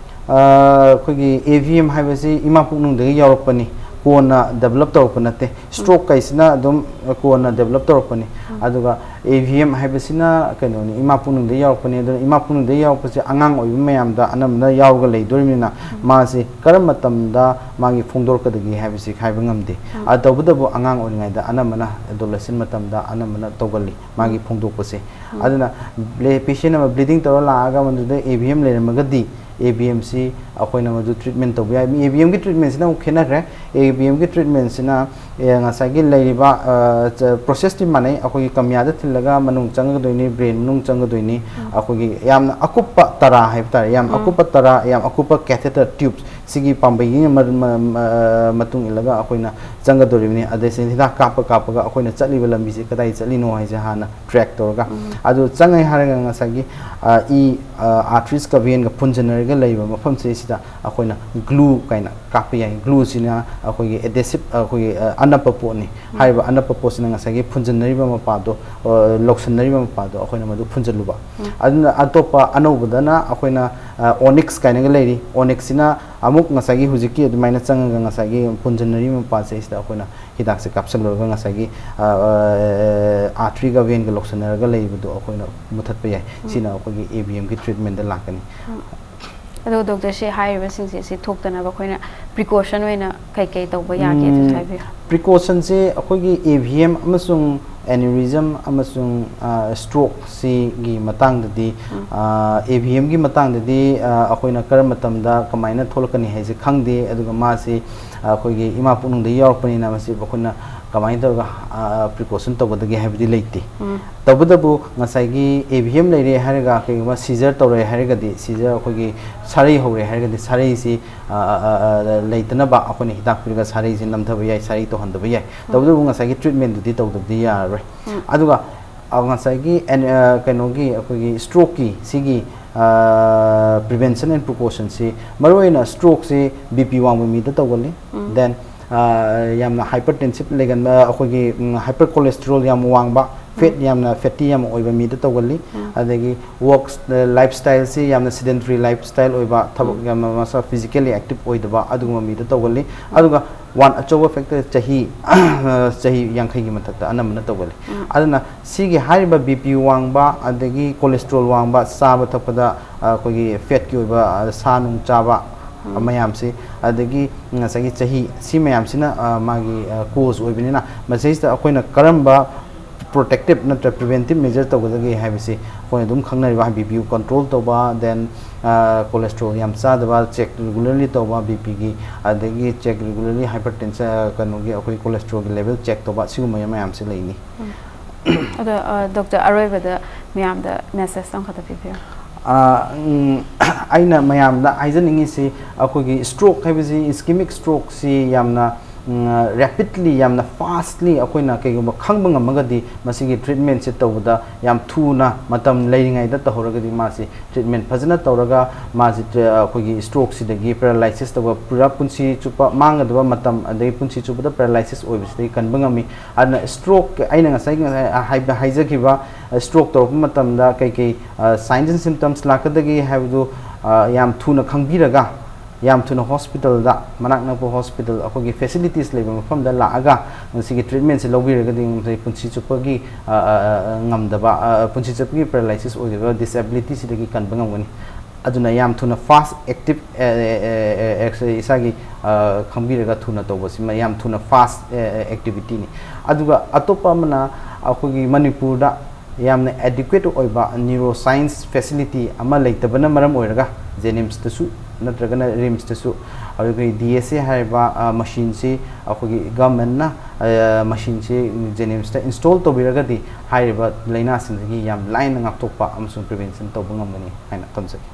ꯑ, ꯑꯩꯈꯣꯏꯒꯤ AVM ꯍꯥꯏꯕꯁꯤ ꯏꯃꯥ ꯄꯨꯛꯅꯨꯡꯗꯒꯤ ꯌꯥꯎꯔꯛꯄꯅꯤ꯫ ꯀꯣꯟꯅ ꯗꯦꯕꯂꯞ ꯇꯧꯔꯛꯄ ꯅꯠꯇꯦ꯫ ꯁ꯭ꯇ꯭ꯔꯣꯛ ꯀꯥꯏꯁꯤꯅ ꯑꯗꯨꯝ ꯀꯣꯟꯅ ꯗꯦꯕꯂꯞ ꯇꯧꯔꯛꯄꯅꯤ꯫ ꯑꯗꯨꯒ ꯑꯦ ꯚꯤ ꯑꯦꯝ ꯍꯥꯏꯕꯁꯤꯅ ꯀꯩꯅꯣꯅꯤ, ꯏꯃꯥ ꯄꯨꯛꯅꯨꯡꯗ ꯌꯥꯎꯔꯛꯄꯅꯤ꯫ ꯑꯗꯨꯅ ꯏꯃꯥ ꯄꯨꯛꯅꯨꯡꯗ ꯌꯥꯎꯔꯛꯄꯁꯦ ꯑꯉꯥꯡ ꯑꯣꯏꯕ ꯃꯌꯥꯝꯗ ꯑꯅꯝꯕꯅ ꯌꯥꯎꯔꯒ ꯂꯩꯗꯣꯔꯤꯕꯅꯤꯅ, ꯃꯥꯁꯤ ꯀꯔꯝꯕ ꯃꯇꯝꯗ ꯃꯥꯒꯤ ꯐꯣꯡꯗꯣꯔꯛꯀꯗꯒꯦ ꯍꯥꯏꯕꯁꯤ ꯍꯥꯏꯕ ꯉꯝꯗꯦ꯫ ꯑ, ꯇꯧꯕꯇꯕꯨ ꯑꯉꯥꯡ ꯑꯣꯏꯔꯤꯉꯩꯗ ꯑꯅꯝꯕꯅ, ꯑꯦꯗꯣꯂꯦꯁꯦꯟ ꯃꯇꯝꯗ ꯑꯅꯝꯕꯅ ꯇꯧꯒꯜꯂꯤ ꯃꯥꯒꯤ ꯐꯣꯡꯗꯣꯛꯄꯁꯦ꯫ ꯑꯗꯨꯅ ꯄꯦꯁꯦꯟ ꯑꯃ ꯕ꯭ꯂꯤꯗꯤꯡ ꯇꯧꯔ ꯂꯥꯛꯑꯒ ꯃꯗꯨꯗ ꯑꯦ ꯚꯤ ꯑꯦꯝ ꯂꯩꯔꯝꯃꯒꯗꯤ, ꯑꯦ ꯚꯤ ꯑꯦꯝꯁꯤ ꯑꯩꯈꯣꯏꯅ ꯃꯗꯨ ꯇ꯭ꯔꯤꯠꯃꯦꯟ ꯇꯧꯕ ꯌꯥꯏ꯫ ꯑꯦ ꯚꯤ ꯑꯦꯝꯒꯤ ꯇ꯭ꯔꯤꯠꯃꯦꯟꯁꯤꯅ ꯑꯃꯨꯛ ꯈꯦꯠꯅꯈ꯭ꯔꯦ꯫ ꯑꯦ ꯚꯤ ꯑꯦꯝꯒꯤ ꯇ꯭ꯔꯤꯠꯃꯦꯟꯁꯤꯅ, ꯑꯦ, ꯉꯁꯥꯏꯒꯤ ꯂꯩꯔꯤꯕ, ꯑ, ꯆ-, ꯄ꯭ꯔꯣꯁꯦꯁꯇꯤ ꯃꯥꯟꯅꯩ꯫ ꯑꯩꯈꯣꯏꯒꯤ ꯀꯃꯤꯌꯥꯗ ꯊꯤꯜꯂꯒ ꯃꯅꯨꯡ ꯆꯪꯒꯗꯣꯏꯅꯤ, ꯕ꯭ꯔꯦꯟ ꯃꯅꯨꯡ ꯆꯪꯒꯗꯣꯏꯅꯤ꯫ ꯑꯩꯈꯣꯏꯒꯤ ꯌꯥꯝꯅ ꯑꯀꯨꯞꯄ ꯇꯔꯥ ꯍꯥꯏꯕ ꯇꯥꯔꯦ, ꯌꯥꯝ ꯑꯀꯨꯞꯄ ꯇꯔꯥ, ꯌꯥꯝ ꯑꯀꯨꯞꯄ ꯀꯦꯊꯦꯇꯔ ꯇ꯭ꯌꯨꯕ ꯁꯤꯒꯤ ꯄꯥꯝꯕꯩꯒꯤ ꯃ-, ꯃ-, ꯃ-, ꯃꯇꯨꯡ ꯏꯜꯂꯒ ꯑꯩꯈꯣꯏꯅ ꯆꯪꯒꯗꯧꯔꯤꯕꯅꯤ꯫ ꯑꯗꯩ ꯁꯤꯗ ꯍꯤꯗꯥꯛ ꯀꯥꯞꯄ ꯀꯥꯞꯄꯒ ꯑꯩꯈꯣꯏꯅ ꯆꯠꯂꯤꯕ ꯂꯝꯕꯤꯁꯦ ꯀꯗꯥꯏ ꯆꯠꯂꯤꯅꯣ ꯍꯥꯏꯁꯦ ꯍꯥꯟꯅ ꯇ꯭ꯔꯦꯛ ꯇꯧꯔꯒ꯫ ꯑꯗꯨ ꯆꯪꯉꯦ ꯍꯥꯏꯔꯒ ꯉꯁꯥꯏꯒꯤ, ꯑ, ꯏ, ꯑ, ꯑꯥꯔꯇ꯭ꯔꯤꯁꯀ ꯚꯦꯟꯒ ꯄꯨꯟꯁꯤꯟꯅꯔꯒ ꯂꯩꯕ ꯃꯐꯝꯁꯦ ꯁꯤꯗ ꯑꯩꯈꯣꯏꯅ ꯒ꯭ꯂꯨ ꯀꯥꯏꯅ ꯀꯥꯞꯄ ꯌꯥꯏ꯫ ꯒ꯭ꯂꯨꯁꯤꯅ ꯑꯩꯈꯣꯏꯒꯤ ꯑꯦꯗꯦꯁꯤꯞ, ꯑꯩꯈꯣꯏꯒꯤ, ꯑ, ꯑꯅꯞꯄ ꯄꯣꯠꯅꯤ꯫ ꯍꯥꯏꯔꯤꯕ ꯑꯅꯞꯄ ꯄꯣꯠꯁꯤꯅ ꯉꯁꯥꯏꯒꯤ ꯐꯨꯟꯖꯟꯅꯔꯤꯕ ꯃꯄꯥꯗꯣ, ꯑ, ꯂꯧꯁꯟꯅꯔꯤꯕ ꯃꯄꯥꯗꯣ ꯑꯩꯈꯣꯏꯅ ꯃꯗꯨ ꯐꯨꯟꯖꯜꯂꯨꯕ꯫ ꯑꯗꯨꯅ ꯑꯇꯣꯞꯄ ꯑꯅꯧꯕꯗꯅ ꯑꯩꯈꯣꯏꯅ, ꯑ, ꯑꯣꯅꯤꯛꯁ ꯀꯥꯏꯅꯒ ꯂꯩꯔꯤ꯫ ꯑꯣꯅꯤꯛꯁꯁꯤꯅ ꯑꯃꯨꯛ ꯉꯁꯥꯏꯒꯤ ꯍꯧꯖꯤꯛꯀꯤ ꯑꯗꯨꯃꯥꯏꯅ ꯆꯪꯉꯒ ꯉꯁꯥꯏꯒꯤ ꯄꯨꯟꯖꯟꯅꯔꯤꯕ ꯃꯄꯥꯁꯦ ꯁꯤꯗ ꯑꯩꯈꯣꯏꯅ ꯍꯤꯗꯥꯛꯁꯦ ꯀꯥꯞꯁꯜꯂꯨꯔꯒ ꯉꯁꯥꯏꯒꯤ, ꯑ, ꯑ, ꯑꯥꯔꯇ꯭ꯔꯤꯒ ꯚꯦꯟꯒ ꯂꯧꯁꯟꯅꯔꯒ ꯂꯩꯕꯗꯣ ꯑꯩꯈꯣꯏꯅ ꯃꯨꯊꯠꯄ ꯌꯥꯏ꯫ ꯁꯤꯅ ꯑꯩꯈꯣꯏꯒꯤ ꯑꯦ ꯚꯤ ꯑꯦꯝꯒꯤ ꯇ꯭ꯔꯤꯠꯃꯦꯟꯗ ꯂꯥꯛꯀꯅꯤ꯫ ꯑꯗꯣ ꯗꯣꯛꯇꯔ, ꯁꯤ ꯍꯥꯏꯔꯤꯕꯁꯤꯡꯁꯦ ꯁꯤ ꯊꯣꯛꯇꯅꯕ ꯑꯩꯈꯣꯏꯅ ꯄ꯭ꯔꯤꯀꯣꯁꯟ ꯑꯣꯏꯅ ꯀꯩ ꯀꯩ ꯇꯧꯕ ꯌꯥꯒꯦ? ꯑꯗꯨꯁꯨ ꯍꯥꯏꯕꯤꯌꯨ꯫ ꯄ꯭ꯔꯤꯀꯣꯁꯟꯁꯦ ꯑꯩꯈꯣꯏꯒꯤ ꯑꯦ ꯚꯤ ꯑꯦꯝ ꯑꯃꯁꯨꯡ ꯑꯦꯅ꯭ꯌꯨꯔꯤꯖꯝ ꯑꯃꯁꯨꯡ, ꯑ, ꯁ꯭ꯇ꯭ꯔꯣꯛꯁꯤꯒꯤ ꯃꯇꯥꯡꯗꯗꯤ, ꯑ, ꯑꯦ ꯚꯤ ꯑꯦꯝꯒꯤ ꯃꯇꯥꯡꯗꯗꯤ, ꯑ, ꯑꯩꯈꯣꯏꯅ ꯀꯔꯝꯕ ꯃꯇꯝꯗ ꯀꯃꯥꯏꯅ ꯊꯣꯛꯂꯛꯀꯅꯤ ꯍꯥꯏꯁꯦ ꯈꯪꯗꯦ꯫ ꯑꯗꯨꯒ ꯃꯥꯁꯤ ꯑꯩꯈꯣꯏꯒꯤ ꯏꯃꯥ ꯄꯨꯛꯅꯨꯡꯗ ꯌꯥꯎꯔꯛꯄꯅꯤꯅ ꯃꯁꯤ ꯑꯩꯈꯣꯏꯅ ꯀꯃꯥꯏꯅ ꯇꯧꯔꯒ, ꯑ, ꯄ꯭ꯔꯤꯀꯣꯁꯟ ꯇꯧꯒꯗꯒꯦ ꯍꯥꯏꯕꯗꯤ ꯂꯩꯇꯦ꯫ ꯇꯧꯕꯇꯕꯨ ꯉꯁꯥꯏꯒꯤ ꯑꯦ ꯚꯤ ꯑꯦꯝ ꯂꯩꯔꯦ ꯍꯥꯏꯔꯒ ꯀꯩꯒꯨꯝꯕ ꯁꯤꯖꯔ ꯇꯧꯔꯦ ꯍꯥꯏꯔꯒꯗꯤ, ꯁꯤꯖꯔ ꯑꯩꯈꯣꯏꯒꯤ ꯁꯥꯔꯩ ꯍꯧꯔꯦ ꯍꯥꯏꯔꯒꯗꯤ ꯁꯥꯔꯩꯁꯤ, ꯑ, ꯑ, ꯑ, ꯑ, ꯂꯩꯇꯅꯕ ꯑꯩꯈꯣꯏꯅ ꯍꯤꯗꯥꯛ ꯄꯤꯔꯒ ꯁꯥꯔꯩꯁꯤ ꯅꯝꯊꯕ ꯌꯥꯏ, ꯁꯥꯔꯩ ꯇꯧꯍꯟꯗꯕ ꯌꯥꯏ꯫ ꯇꯧꯕꯇꯕꯨ ꯉꯁꯥꯏꯒꯤ ꯇ꯭ꯔꯤꯠꯃꯦꯟꯗꯨꯗꯤ ꯇꯧꯗꯕꯗꯤ ꯌꯥꯔꯔꯣꯏ꯫ ꯑꯗꯨꯒ, ꯑ, ꯉꯁꯥꯏꯒꯤ ꯑꯦꯟ-, ꯑ, ꯀꯩꯅꯣꯒꯤ ꯑꯩꯈꯣꯏꯒꯤ ꯁ꯭ꯇ꯭ꯔꯣꯛꯀꯤ ꯁꯤꯒꯤ, ꯑ, prevention and precaution ꯁꯤ ꯃꯔꯨꯑꯣꯏꯅ ꯁ꯭ꯇ꯭ꯔꯣꯛꯁꯤ ꯕꯤ ꯄꯤ ꯋꯥꯡꯕ ꯃꯤꯗ ꯇꯧꯒꯜꯂꯤ꯫ Then, ꯑ, ꯌꯥꯝꯅ ꯍꯥꯏꯄꯔ ꯇꯦꯟꯁꯤꯞ ꯂꯩꯒꯟꯕ, ꯑꯩꯈꯣꯏꯒꯤ, ꯎꯝ, ꯍꯥꯏꯄꯔ ꯀꯣꯂꯦꯁꯇ꯭ꯔꯣꯜ ꯌꯥꯝ ꯋꯥꯡꯕ, ꯐꯦꯠ ꯌꯥꯝꯅ ꯐꯦꯇꯤ ꯌꯥꯝ ꯑꯣꯏꯕ ꯃꯤꯗ ꯇꯧꯒꯜꯂꯤ꯫ ꯑꯗꯒꯤ ꯋꯥꯔꯛ ꯂꯥꯏꯐ ꯁ꯭ꯇꯥꯏꯜꯁꯤ ꯌꯥꯝꯅ ꯁꯤꯗꯦꯟꯇꯔꯤ ꯂꯥꯏꯐ ꯁ꯭ꯇꯥꯏꯜ ꯑꯣꯏꯕ, ꯊꯕꯛ ꯌꯥꯝꯅ ꯃꯁꯥ ꯐꯤꯖꯤꯀꯦꯜꯂꯤ ꯑꯦꯛꯇꯤꯚ ꯑꯣꯏꯗꯕ ꯑꯗꯨꯒꯨꯝꯕ ꯃꯤꯗ ꯇꯧꯒꯜꯂꯤ꯫ ꯑꯗꯨꯒ ꯋꯥꯟ ꯑꯆꯧꯕ ꯐꯦꯛꯇꯔ ꯆꯍꯤ ꯆꯍꯤ ꯌꯥꯡꯈꯩꯒꯤ ꯃꯊꯛꯇ ꯑꯅꯝꯕꯅ ꯇꯧꯒꯜꯂꯤ꯫ ꯑꯗꯨꯅ ꯁꯤꯒꯤ ꯍꯥꯏꯔꯤꯕ ꯕꯤ ꯄꯤ ꯋꯥꯡꯕ ꯑꯗꯒꯤ ꯀꯣꯂꯦꯁꯇ꯭ꯔꯣꯜ ꯋꯥꯡꯕ, ꯆꯥꯕ ꯊꯛꯄꯗ ꯑꯩꯈꯣꯏꯒꯤ ꯐꯦꯠꯀꯤ ꯑꯣꯏꯕ ꯁꯥ ꯅꯨꯡ ꯆꯥꯕ ꯃꯌꯥꯝꯁꯤ, ꯑꯗꯒꯤ ꯉꯁꯥꯏꯒꯤ ꯆꯍꯤ ꯁꯤ ꯃꯌꯥꯝꯁꯤꯅ ꯃꯥꯒꯤ ꯀꯣꯖ ꯑꯣꯏꯕꯅꯤꯅ, ꯃꯁꯤꯗꯩꯁꯤꯗ ꯑꯩꯈꯣꯏꯅ ꯀꯔꯝꯕ ꯄ꯭ꯔꯣꯇꯦꯛꯇꯤꯞ ꯅꯠꯇ꯭ꯔ ꯄ꯭ꯔꯤꯚꯦꯟꯇꯤꯞ ꯃꯦꯖꯔ ꯇꯧꯒꯗꯒꯦ ꯍꯥꯏꯕꯁꯤ ꯑꯩꯈꯣꯏꯅ ꯑꯗꯨꯝ ꯈꯪꯅꯔꯤꯕ ꯕꯤ ꯄꯤ ꯀꯟꯇ꯭ꯔꯣꯜ ꯇꯧꯕ, ꯗꯦꯟ ꯀꯣꯂꯦꯁꯇ꯭ꯔꯣꯜ ꯌꯥꯝ ꯆꯥꯗꯕ, ꯆꯦꯛ ꯔꯤꯒꯨꯂꯔꯂꯤ ꯇꯧꯕ ꯕꯤ ꯄꯤꯒꯤ, ꯑꯗꯒꯤ ꯆꯦꯛ ꯔꯤꯒꯨꯂꯔꯂꯤ ꯍꯥꯏꯄꯔ ꯇꯦꯟꯁꯟ, ꯀꯩꯅꯣꯒꯤ ꯑꯩꯈꯣꯏ ꯀꯣꯂꯦꯁꯇ꯭ꯔꯣꯜꯒꯤ ꯂꯦꯚꯦꯜ ꯆꯦꯛ ꯇꯧꯕ, ꯁꯤꯒꯨꯝꯕ ꯃꯌꯥꯝꯁꯦ ꯂꯩꯅꯤ꯫ ꯑꯗꯣ ꯗꯣꯛꯇꯔ, ꯑꯔꯣꯏꯕꯗ ꯃꯌꯥꯝꯗ ꯃꯦꯁꯦꯖ ꯑꯃꯈꯛꯇ ꯄꯤꯕꯤꯌꯨ꯫ ꯑꯩꯅ ꯃꯌꯥꯝꯗ ꯍꯥꯏꯖꯅꯤꯡꯉꯤꯁꯤ, ꯑꯩꯈꯣꯏꯒꯤ ꯁ꯭ꯇ꯭ꯔꯣꯛ ꯍꯥꯏꯕꯁꯤ, ꯏꯁꯀꯤꯃꯤꯛ ꯁ꯭ꯇ꯭ꯔꯣꯛꯁꯤ ꯌꯥꯝꯅ ꯔꯦꯄꯤꯗꯂꯤ, ꯌꯥꯝꯅ ꯐꯥꯁꯂꯤ ꯑꯩꯈꯣꯏꯅ ꯀꯩꯒꯨꯝꯕ ꯈꯪꯕ ꯉꯝꯃꯒꯗꯤ ꯃꯁꯤꯒꯤ ꯇ꯭ꯔꯤꯠꯃꯦꯟꯁꯦ ꯇꯧꯕꯗ ꯌꯥꯝ ꯊꯨꯅ ꯃꯇꯝ ꯂꯩꯔꯤꯉꯩꯗ ꯇꯧꯍꯧꯔꯒꯗꯤ ꯃꯥꯁꯤ ꯇ꯭ꯔꯤꯠꯃꯦꯟ ꯐꯖꯅ ꯇꯧꯔꯒ ꯃꯥꯁꯤ ꯑꯩꯈꯣꯏꯒꯤ ꯁ꯭ꯇ꯭ꯔꯣꯛꯁꯤꯗꯒꯤ ꯄꯦꯔꯥꯂꯥꯏꯁꯤꯁ ꯇꯧꯕ ꯄꯨꯔꯥ ꯄꯨꯟꯁꯤ ꯆꯨꯞꯄ ꯃꯥꯡꯒꯗꯕ ꯃꯇꯝ ꯑꯗꯒꯤ ꯄꯨꯟꯁꯤ ꯆꯨꯞꯄꯗ ꯄꯦꯔꯥꯂꯥꯏꯁꯤꯁ ꯑꯣꯏꯕꯁꯤꯗꯒꯤ ꯀꯟꯕ ꯉꯝꯃꯤ꯫ ꯑꯗꯨꯅ ꯁ꯭ꯇ꯭ꯔꯣꯛ ꯑꯩꯅ ꯉꯁꯥꯏ ꯍꯥꯏꯕ-, ꯍꯥꯏꯖꯈꯤꯕ ꯁ꯭ꯇ꯭ꯔꯣꯛ ꯇꯧꯔꯛꯄ ꯃꯇꯝꯗ ꯀꯩꯀꯩ ꯁꯥꯏꯟꯁ ꯑꯦꯟ ꯁꯤꯝꯇꯝꯁ ꯂꯥꯛꯀꯗꯒꯦ ꯍꯥꯏꯕꯗꯨ ꯌꯥꯝ ꯊꯨꯅ ꯈꯪꯕꯤꯔꯒ ꯌꯥꯝ ꯊꯨꯅ ꯍꯣꯁꯄꯤꯇꯥꯜꯗ, ꯃꯅꯥꯛ ꯅꯛꯄ ꯍꯣꯁꯄꯤꯇꯥꯜ, ꯑꯩꯈꯣꯏꯒꯤ ꯐꯦꯁꯤꯂꯤꯇꯤꯁ ꯂꯩꯕ ꯃꯐꯝꯗ ꯂꯥꯛꯑꯒ ꯃꯁꯤꯒꯤ ꯇ꯭ꯔꯤꯠꯃꯦꯟꯁꯦ ꯂꯧꯕꯤꯔꯒꯗꯤ ꯉꯁꯥꯏ ꯄꯨꯟꯁꯤ ꯆꯨꯞꯄꯒꯤ ꯉꯝꯗꯕ, ꯄꯨꯟꯁꯤ ꯆꯨꯞꯄꯒꯤ ꯄꯦꯔꯥꯂꯥꯏꯁꯤꯁ ꯑꯣꯏꯒꯗꯕ ꯗꯤꯁꯑꯦꯕꯤꯂꯤꯇꯤꯁꯤꯗꯒꯤ ꯀꯟꯕ ꯉꯝꯒꯅꯤ꯫ ꯑꯗꯨꯅ ꯌꯥꯝ ꯊꯨꯅ ꯐꯥꯁ ꯑꯦꯛꯇꯤꯞ ꯏꯁꯥꯒꯤ ꯈꯪꯕꯤꯔꯒ ꯊꯨꯅ ꯇꯧꯕꯁꯤꯃ ꯌꯥꯝ ꯊꯨꯅ ꯐꯥꯁ ꯑꯦꯛꯇꯤꯚꯤꯇꯤꯅꯤ꯫ ꯑꯗꯨꯒ ꯑꯇꯣꯞꯄ ꯑꯃꯅ ꯑꯩꯈꯣꯏꯒꯤ ꯃꯅꯤꯄꯨꯔꯗ ꯌꯥꯝꯅ ꯑꯦꯗꯤꯀ꯭ꯋꯦꯠ ꯑꯣꯏꯕ ꯅ꯭ꯌꯨꯔꯣ ꯁꯥꯏꯟꯁ ꯐꯦꯁꯤꯂꯤꯇꯤ ꯑꯃ ꯂꯩꯇꯕꯅ ꯃꯔꯝ ꯑꯣꯏꯔꯒ ꯖꯦꯅꯤꯝꯁꯇꯁꯨ ꯅꯠꯇ꯭ꯔꯒꯅ ꯔꯤꯝꯁꯇꯁꯨ ꯑꯩꯈꯣꯏ ꯗꯤ ꯑꯦꯁ ꯑꯦ ꯍꯥꯏꯔꯤꯕ ꯃꯁꯤꯟꯁꯤ ꯑꯩꯈꯣꯏꯒꯤ ꯒꯚꯔꯟꯃꯦꯟꯠꯅ ꯃꯁꯤꯟꯁꯤ ꯖꯦꯅꯤꯝꯁꯇ ꯏꯟꯁꯇꯣꯜ ꯇꯧꯕꯤꯔꯒꯗꯤ ꯍꯥꯏꯔꯤꯕ ꯂꯥꯏꯅꯥꯁꯤꯡꯗꯒꯤ ꯌꯥꯝ ꯂꯥꯏꯅ ꯉꯥꯛꯊꯣꯛꯄ ꯑꯃꯁꯨꯡ ꯄ꯭ꯔꯤꯚꯦꯟꯁꯟ ꯇꯧꯕ ꯉꯝꯒꯅꯤ ꯍꯥꯏꯅ ꯊꯝꯖꯒꯦ꯫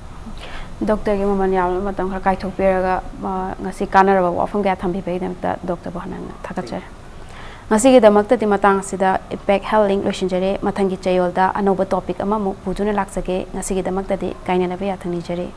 ꯗꯣꯛꯇꯔꯒꯤ ꯃꯃꯜ ꯌꯥꯝꯂꯕ ꯃꯇꯝ ꯈꯔ ꯀꯥꯏꯊꯣꯛꯄꯤꯔꯒ ꯉꯁꯤ ꯀꯥꯟꯅꯔꯕ ꯋꯥꯐꯝ ꯀꯌꯥ ꯊꯝꯕꯤꯕꯒꯤꯗꯃꯛꯇ ꯗꯣꯛꯇꯔꯕꯨ ꯍꯟꯅ ꯍꯟꯅ ꯊꯥꯒꯠꯆꯔꯤ꯫ ꯉꯁꯤꯒꯤꯗꯃꯛꯇꯗꯤ ꯃꯇꯥꯡ ꯑꯁꯤꯗ ꯏꯝꯄꯦꯛ ꯍꯦꯜꯊ ꯂꯤꯡ ꯂꯣꯏꯁꯤꯟꯖꯔꯦ꯫ ꯃꯊꯪꯒꯤ ꯆꯌꯣꯜꯗ ꯑꯅꯧꯕ ꯇꯣꯄꯤꯛ ꯑꯃꯃꯨꯛ ꯄꯨꯗꯨꯅ ꯂꯥꯛꯆꯒꯦ꯫ ꯉꯁꯤꯒꯤꯗꯃꯛꯇꯗꯤ ꯀꯥꯏꯅꯅꯕ ꯌꯥꯊꯪ ꯅꯤꯖꯔꯤ꯫